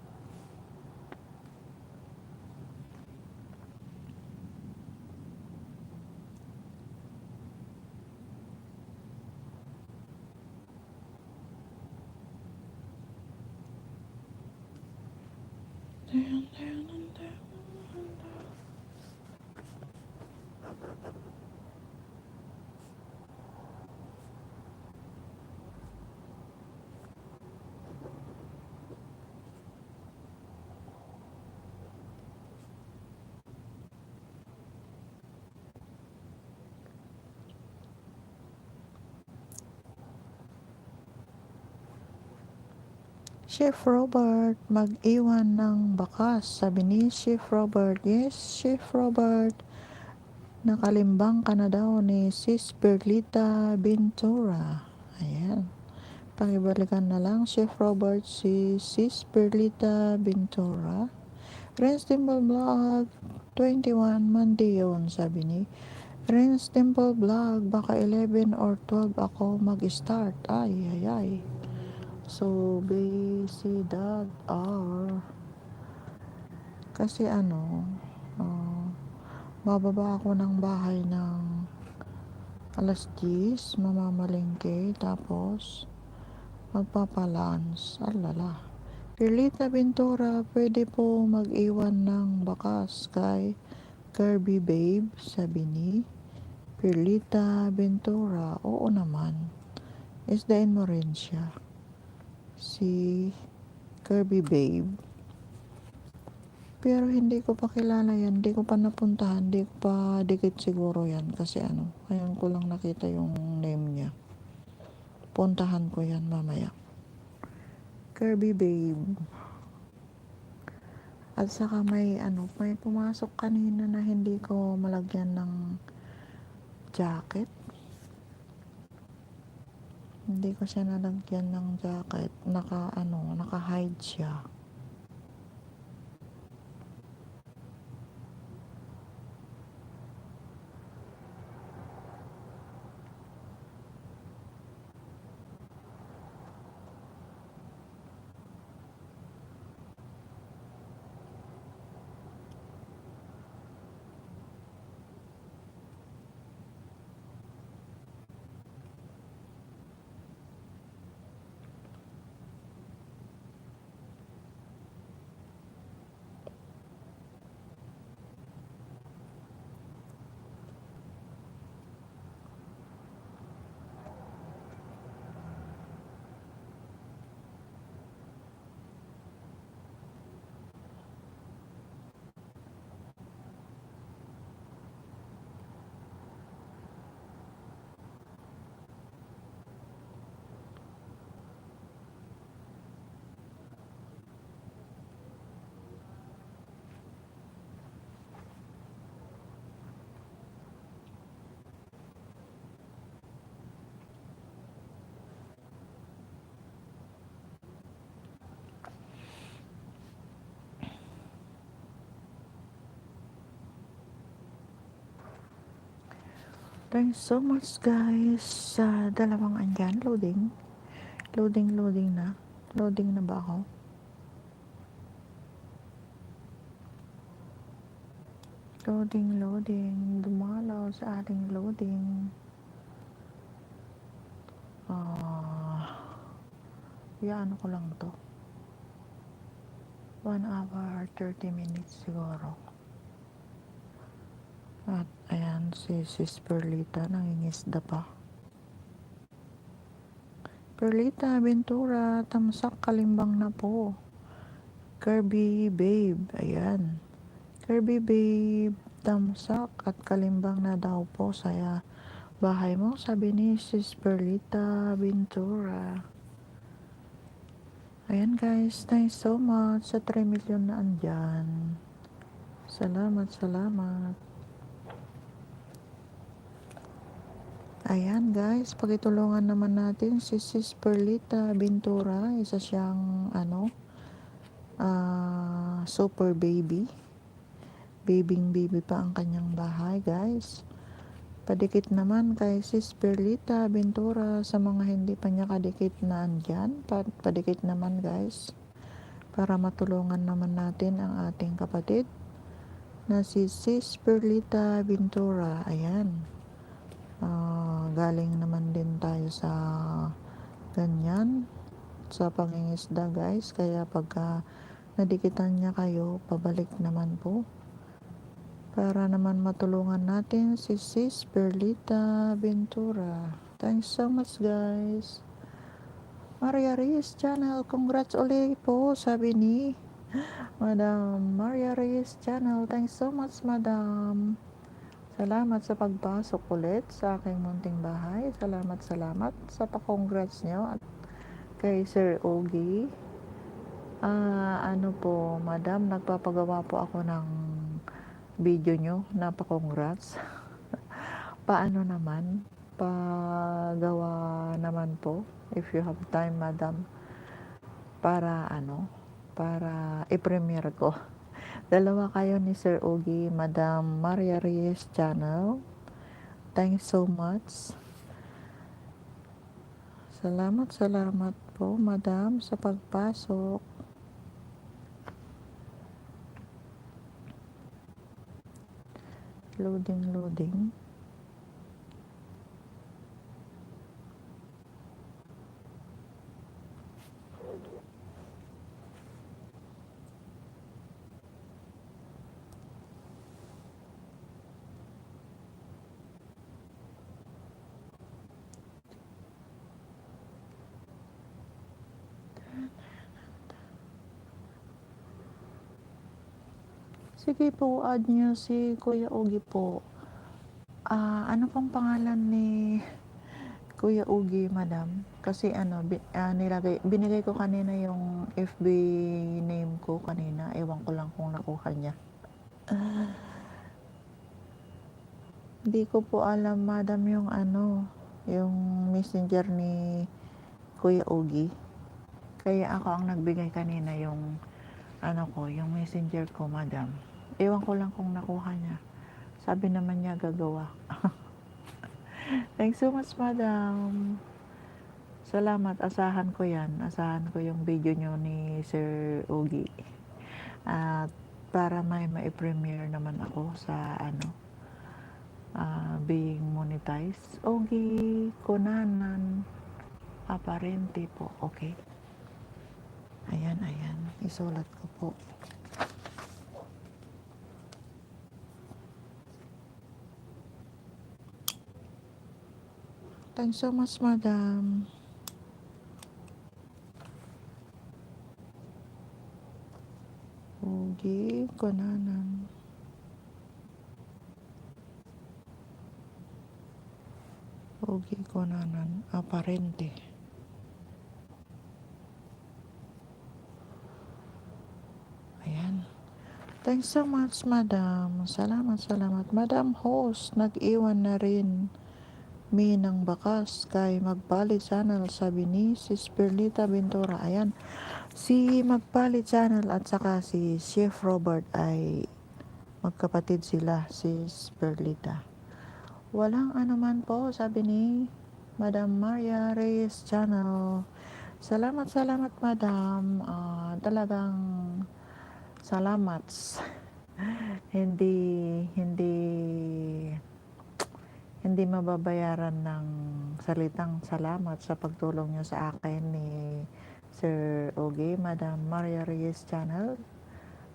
Chef Robert, mag-iwan ng bakas. Sabi ni Chef Robert. Yes, Chef Robert. Nakalimbang ka na daw ni Sis Perlita Ventura. Ayan. Pakibalikan na lang, Chef Robert, si Sis Perlita Ventura. Renz Dimple Vlog 21, Monday yun, sabi ni Renz Dimple Vlog. Baka 11 or 12 ako mag-start. Ay, ay, ay. So busy that hour. Kasi bababa ako ng bahay ng alas 10, mamamalengke, tapos magpapalans. Alala. Perlita Ventura, pwede po mag-iwan ng bakas kay Kirby Babe, sabi ni Perlita Ventura. Oo naman. Isdain mo rin siya. Si Kirby Babe. Pero hindi ko pa kilala yan. Hindi ko pa napuntahan. Hindi ko pa dikit siguro yan. Kasi ngayon ko lang nakita yung name niya. Puntahan ko yan mamaya. Kirby Babe. At saka may pumasok kanina na hindi ko malagyan ng jacket. Hindi ko siya nalagyan ng jacket. Naka-hide siya. Thanks so much, guys. Sa dalawang andyan, loading na. Loading na ba ako? Loading. Dumalaw sa ating loading. Ko lang to. 1 hour, 30 minutes siguro. At ayan, si Sis Perlita, nangingisda pa. Perlita Ventura, tamsak kalimbang na po. Kirby Babe, ayan. Kirby Babe, tamsak at kalimbang na daw po sa bahay mo, sabi ni Sis Perlita Ventura. Ayan guys, thanks so much sa 3 million na andyan. Salamat, salamat. Ayan guys, pagitulungan naman natin si Sis Perlita Ventura, isa siyang super baby. Baby pa ang kanyang bahay guys. Padikit naman kay Sis Perlita Ventura sa mga hindi pa niya kadikit na andyan. Padikit naman guys. Para matulungan naman natin ang ating kapatid na si Sis Perlita Ventura. Ayan. Galing naman din tayo sa ganyan. Sa pangingisda guys. Kaya pagka nadikitan niya kayo, pabalik naman po. Para naman matulungan natin si Sis Perlita Ventura. Thanks so much guys. Maria Reyes Channel, congrats ulit po, sabi ni Madam Maria Reyes Channel. Thanks so much Madam. Salamat sa pagpasok ulit sa aking munting bahay. Salamat sa pa-congrats nyo at kay Sir Ogie. Ano po Madam, nagpapagawa po ako ng video nyo na pa-congrats. Paano naman? Pagawa naman po if you have time Madam para para i-premiere ko. Dalawa kayo ni Sir Ogie, Madam Maria Reyes Channel. Thanks so much. Salamat po Madam sa pagpasok. Loading. Sige po, add nyo si Kuya Ogie po. Ano pong pangalan ni Kuya Ogie, Madam? Kasi binigay ko kanina yung FB name ko kanina. Ewan ko lang kung nakuha niya. Hindi ko po alam, Madam, yung messenger ni Kuya Ogie. Kaya ako ang nagbigay kanina yung yung messenger ko, Madam. Ewan ko lang kung nakuha niya. Sabi naman niya gagawa. Thanks so much, Madam. Salamat. Asahan ko yan. Asahan ko yung video nyo ni Sir Ogie. At para may ma-premiere naman ako sa being monetized. Ogie Konanan Aparente po. Okay. Ayan. Isulat ko po. Thanks so much, Madam. Ogie Konanan. Ogie Konanan Aparente. Ayan. Thanks so much, Madam. Salamat. Madam Host, nag-iwan na rin ng bakas kay Magpalit Channel, sabi ni Sis Perlita Ventura. Ayan, si Magpalit Channel at saka si Chef Robert ay magkapatid sila, Sis Perlita. Walang anuman po, sabi ni Madam Maria Reyes Channel. Salamat Madam. Talagang salamat. Hindi mababayaran ng salitang salamat sa pagtulong nyo sa akin ni Sir Ogie, Madam Maria Reyes Channel.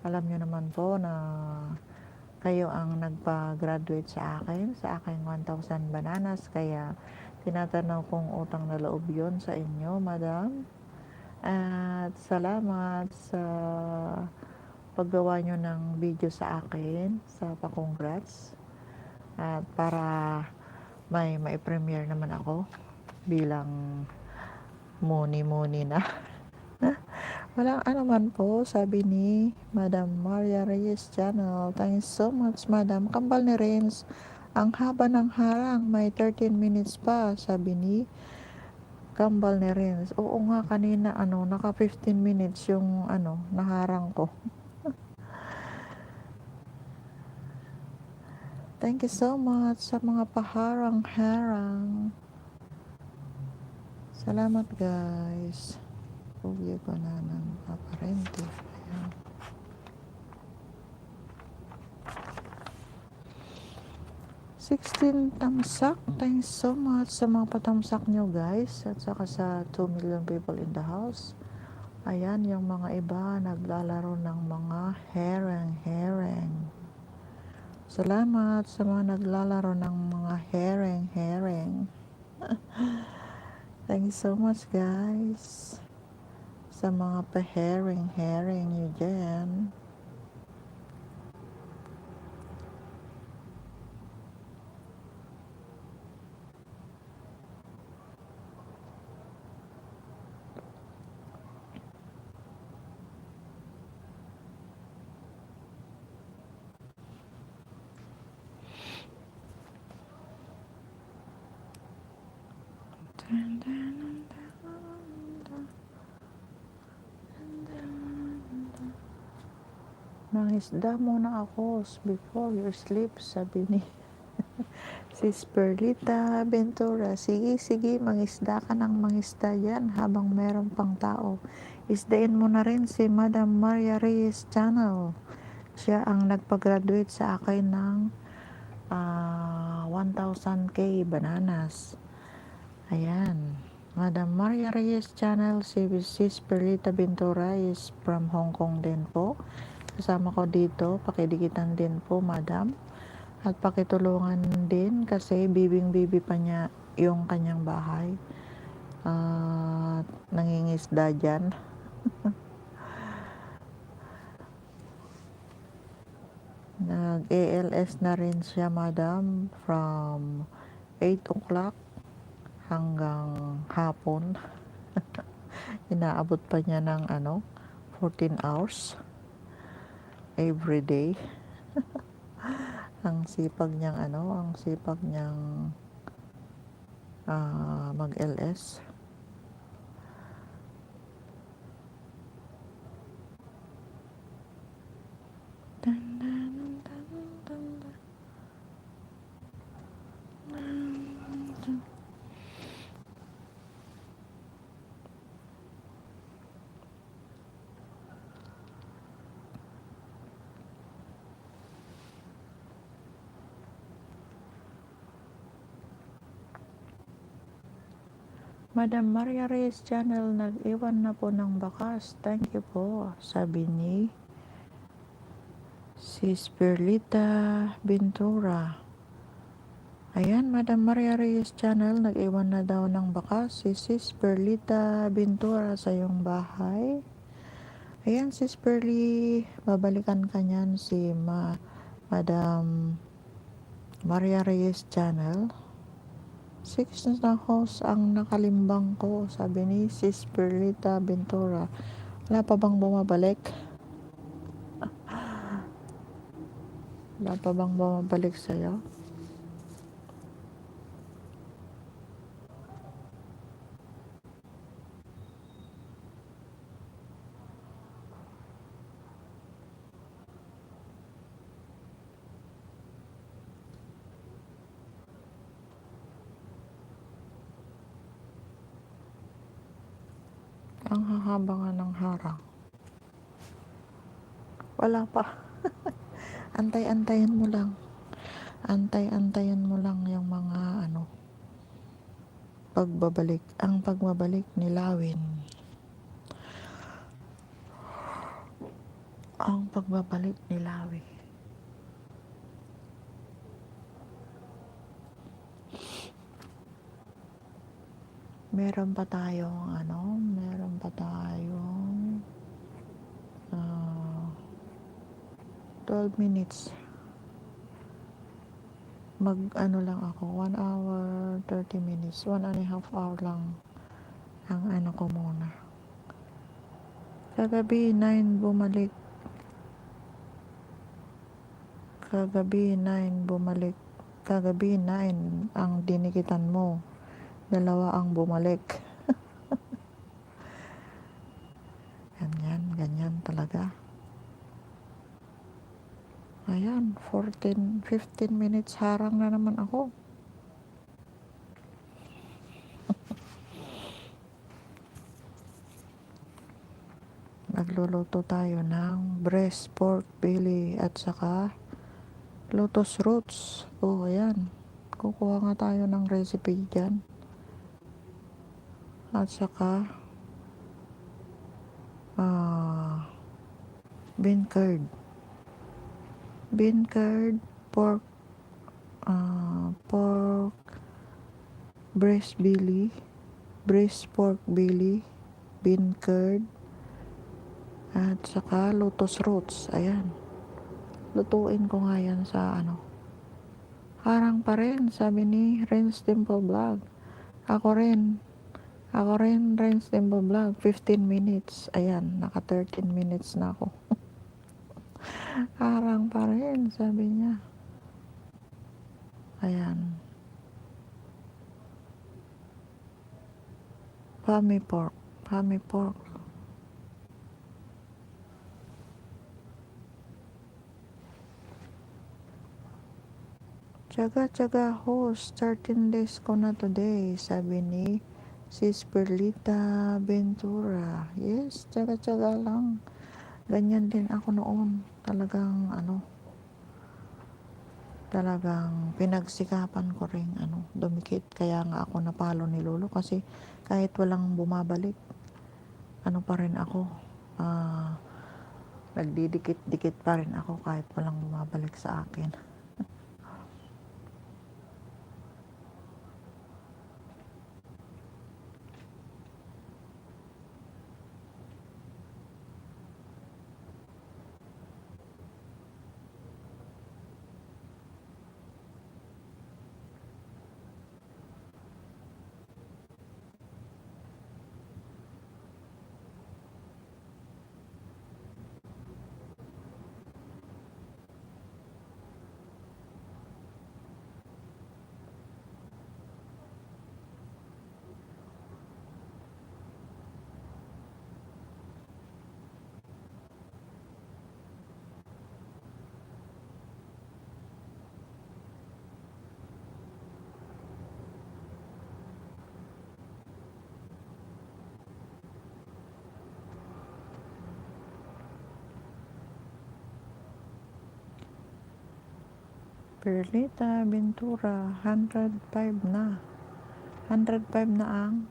Alam nyo naman po na kayo ang nagpa-graduate sa aking 1,000 bananas. Kaya tinatanaw kong utang na loob yun sa inyo, Madam. At salamat sa paggawa nyo ng video sa akin, sa pa-congrats. At para may premiere naman ako bilang muni na. Walang anuman po, sabi ni Madam Maria Reyes Channel. Thanks so much, Madam. Kambal ni Renz, ang haba ng harang, may 13 minutes pa, sabi ni Kambal ni Renz. Oo nga, kanina, naka 15 minutes yung, naharang ko. Thank you so much sa mga paharang-harang. Salamat, guys. Review ko na ng aparente. Ayan. 16 tamsak. Thanks so much sa mga patamsak nyo, guys. At saka sa 2 million people in the house. Ayan, yung mga iba naglalaro ng mga hereng-hereng. Salamat sa mga naglalaro ng mga hereng-hereng. Thank you so much, guys. Sa mga pa-hereng-hereng nyo dyan. Mangisda muna ako before you sleep, sabi ni Sis Perlita Ventura. Sige, mangisda ka ng mangisda yan habang meron pang tao. Isdain mo na rin si Madam Maria Reyes Channel. Siya ang nagpag-graduate sa akin ng 1,000k bananas. Ayan. Madam Maria Reyes Channel, si Sis Perlita Ventura is from Hong Kong din po. Kasama ko dito, pakidikitan din po, Madam. At pakitulungan din kasi bibing-bibi pa niya yung kanyang bahay. Nangingisda dyan. Nag-ALS na rin siya, Madam, from 8 o'clock hanggang hapon. Inaabot pa niya ng 14 hours every day. ang sipag niyang mag-LS. Madam Maria Reyes Channel, nag-iwan na po ng bakas. Thank you po, sabi ni Sis Perlita Ventura. Ayan, Madam Maria Reyes Channel, nag-iwan na daw ng bakas si Sis Perlita Ventura sa iyong bahay. Ayan, Sis Perli, babalikan ka niyan si Madam Maria Reyes Channel. 6 na host ang nakalimbang ko, sabi ni Sis Perlita Ventura. Wala pa bang bumabalik? Wala pa bang bumabalik sa'yo? Ang hahaba nga ng harang. Wala pa. Antay-antayan mo lang. Antay-antayan mo lang yung mga pagbabalik. Ang pagbabalik ni Lawin. Ang pagbabalik ni Lawin. Meron pa tayong 12 minutes. Lang ako, 1 hour, 30 minutes, 1.5 hour lang ang ko muna. Kagabi 9 bumalik. Kagabi 9 bumalik. Kagabi 9 ang dinikitan mo. 2 ang bumalik. Ganyan talaga. Ayan, 15 minutes harang na naman ako. Nagluluto tayo ng breast pork belly at saka lotus roots. Oh, ayan. Kukuha nga tayo ng recipe dyan. At saka bean curd. Bean curd, pork breast pork belly, bean curd, at saka lotus roots. Ayan. Lutuin ko nga yan sa harang pa rin, sabi ni Renz Temple Vlog. Ako rin, Renz Temple Vlog, 15 minutes. Ayan, naka 13 minutes na ako. Harang pa rin, sabi niya. Ayan. Pami pork. Tsaga host, 13 days ko na today, sabi ni Sis Perlita Ventura. Yes, tsaga lang. Ganyan din ako noon. Talagang pinagsikapan ko rin dumikit. Kaya nga ako napalo ni Lolo kasi kahit walang bumabalik, pa rin ako. Nagdidikit-dikit pa rin ako kahit walang bumabalik sa akin. Perlita Ventura, 105 na. 105 na ang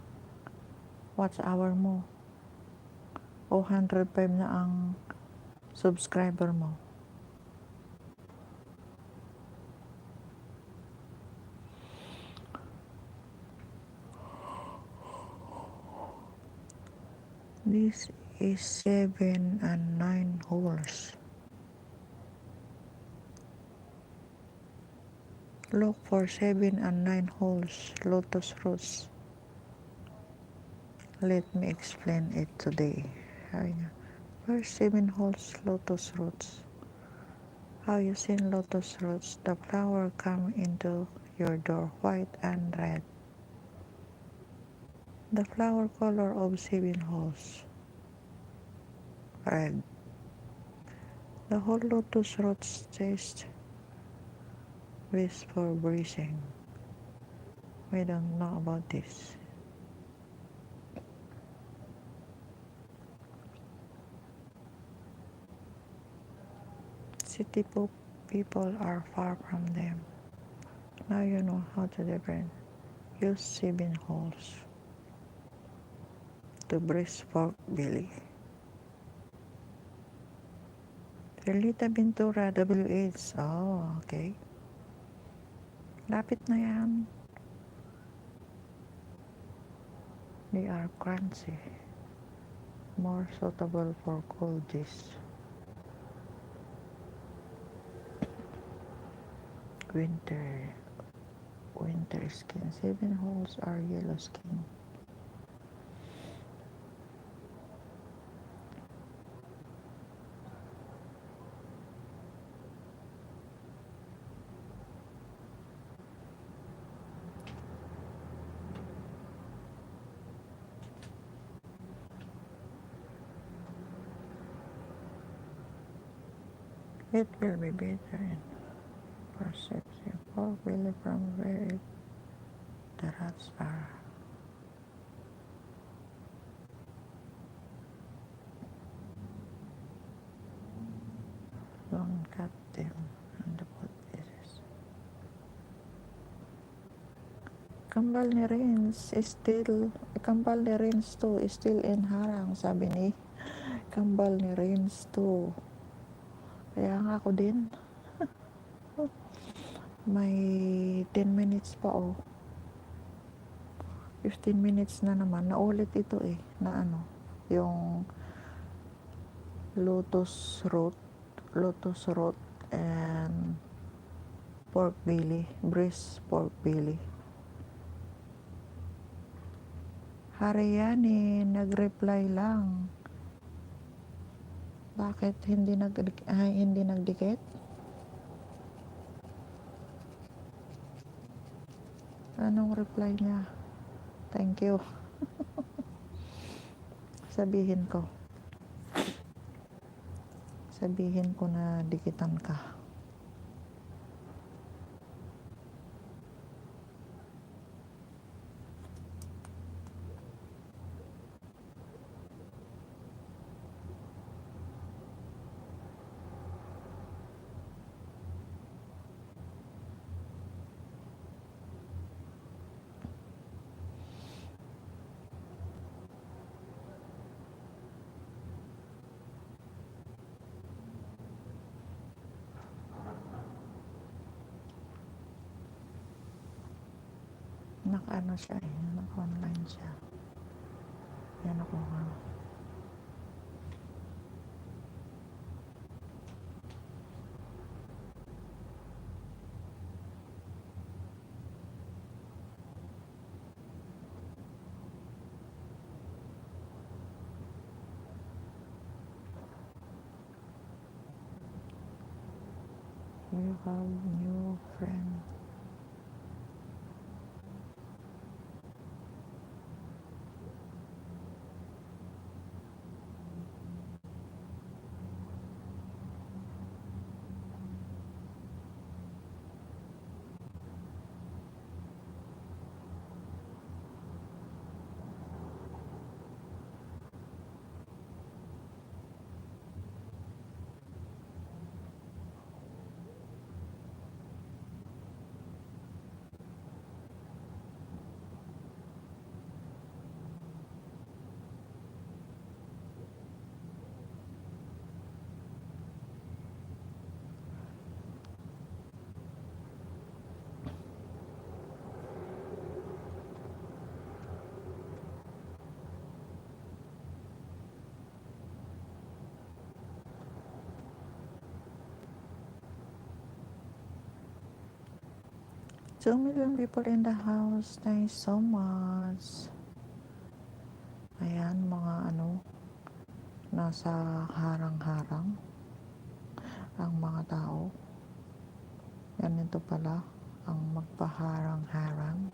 watch hour mo. O 105 na ang subscriber mo. This is 7 and 9 holes. Look for 7 and 9 holes, lotus roots. Let me explain it today. First 7 holes, lotus roots. How you seen lotus roots? The flower come into your door, white and red. The flower color of 7 holes, red. The whole lotus roots taste best for breathing. We don't know about this. City people are far from them. Now you know how to different. Use 7 holes to breast pork belly. Perlita Ventura, WH. Oh, okay. Lapit na yan. They are crunchy. More suitable for cold dish. Winter skin. 7 holes are yellow skin. It will be better in perception pork belly from where the rats are. Don't cut them and put pieces. Kambal ni Renz is still, kambal ni Renz 2 is still in harang, sabi ni kambal ni Renz 2. Kaya nga ako din. May 10 minutes pa oh. 15 minutes na naman. Naulit ito eh. Na ano, yung lotus root and pork belly, braised pork belly. Hariyani, nag-reply lang. Bakit hindi nagdikit? Anong reply niya? Thank you. Sabihin ko na dikitan ka. Naka-ano siya eh, naka-online siya. Yan ako nga. You have new friend. Two million people in the house. Thanks so much. Ayan, mga ano, nasa harang-harang ang mga tao. Yan ito pala, ang magpaharang-harang.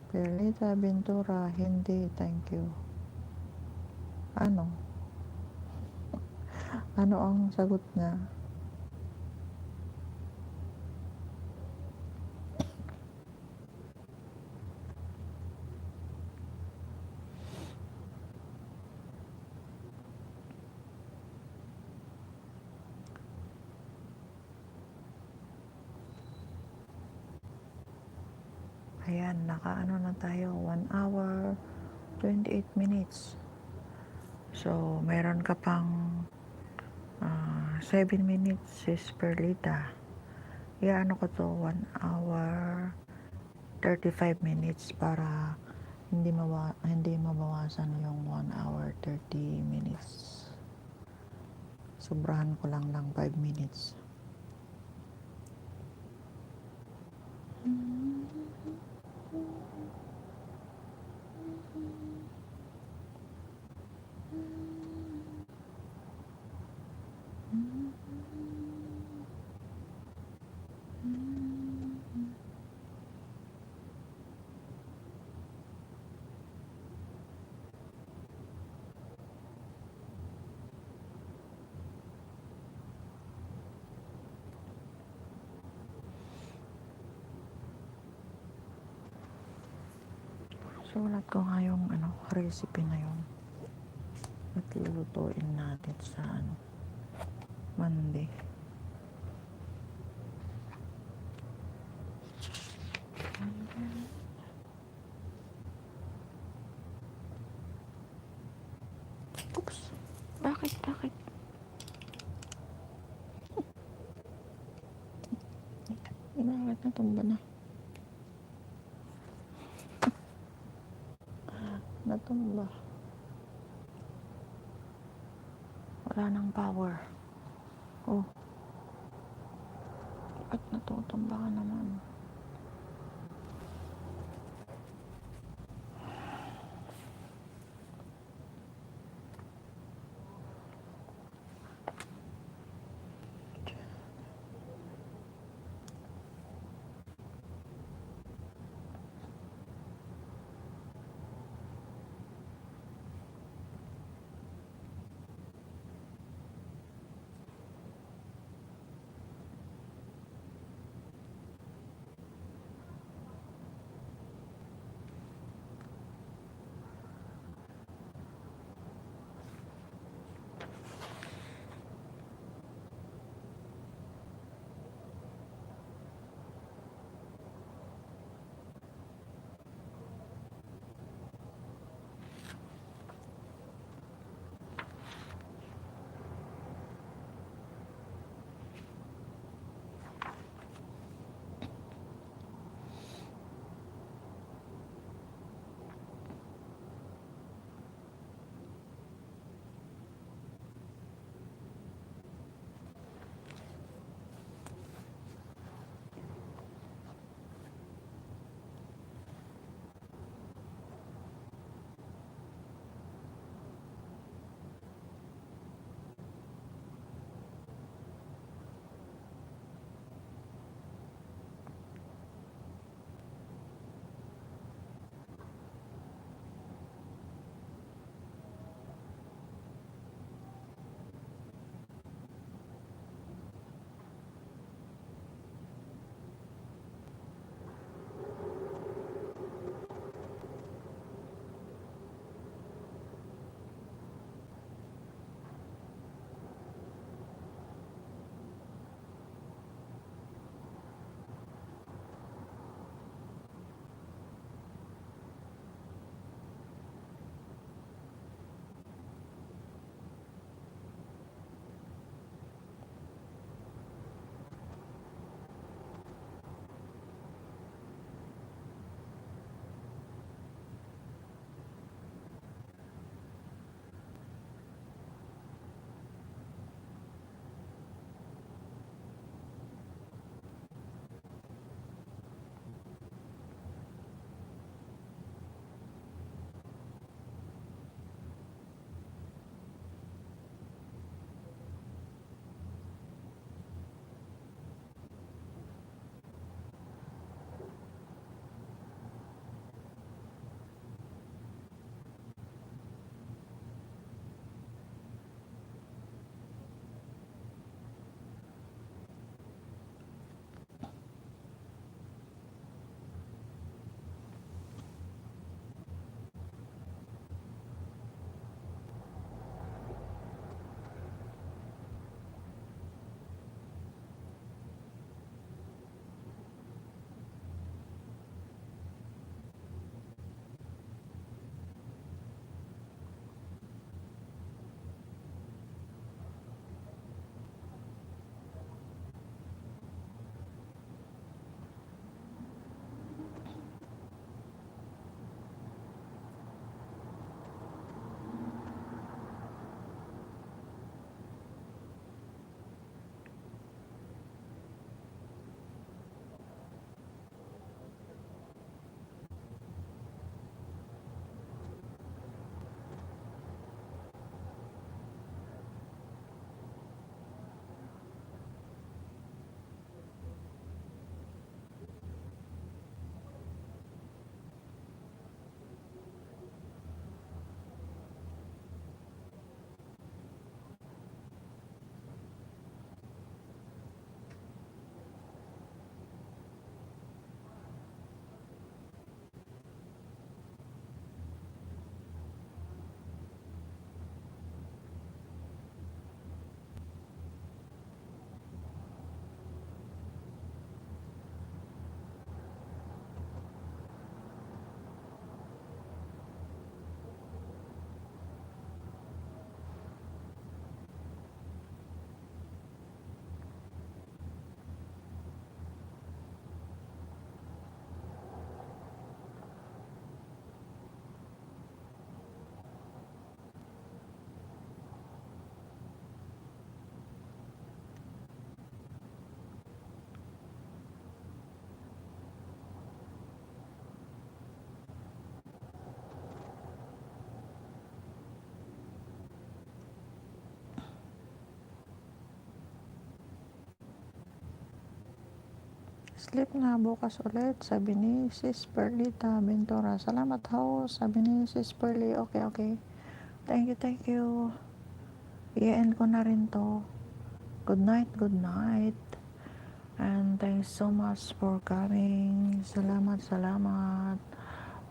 Perlita Ventura, hindi, thank you. Ano? Ano ang sagot niya? Ayan, nakaano na tayo, 1 hour, 28 minutes. So, meron ka pang 7 minutes sis Perlita. Iyaano ko to 1 hour 35 minutes para hindi mabawasan yung 1 hour 30 minutes. Sobrahan ko lang 5 minutes. Sulat ko nga yung recipe na yun. At lulutuin natin sa Monday. Oops! Bakit? Bakit natumba na? Natumba. Wala nang power. Oh. At natutumba ka naman. Sleep na bukas ulit, sabi ni Sis Perlita Ventura. Salamat host, sabi ni Sis Perli. Okay. Thank you. I-end ko na rin to. Good night. And thanks so much for coming. Salamat.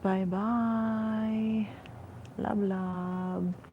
Bye-bye. Love.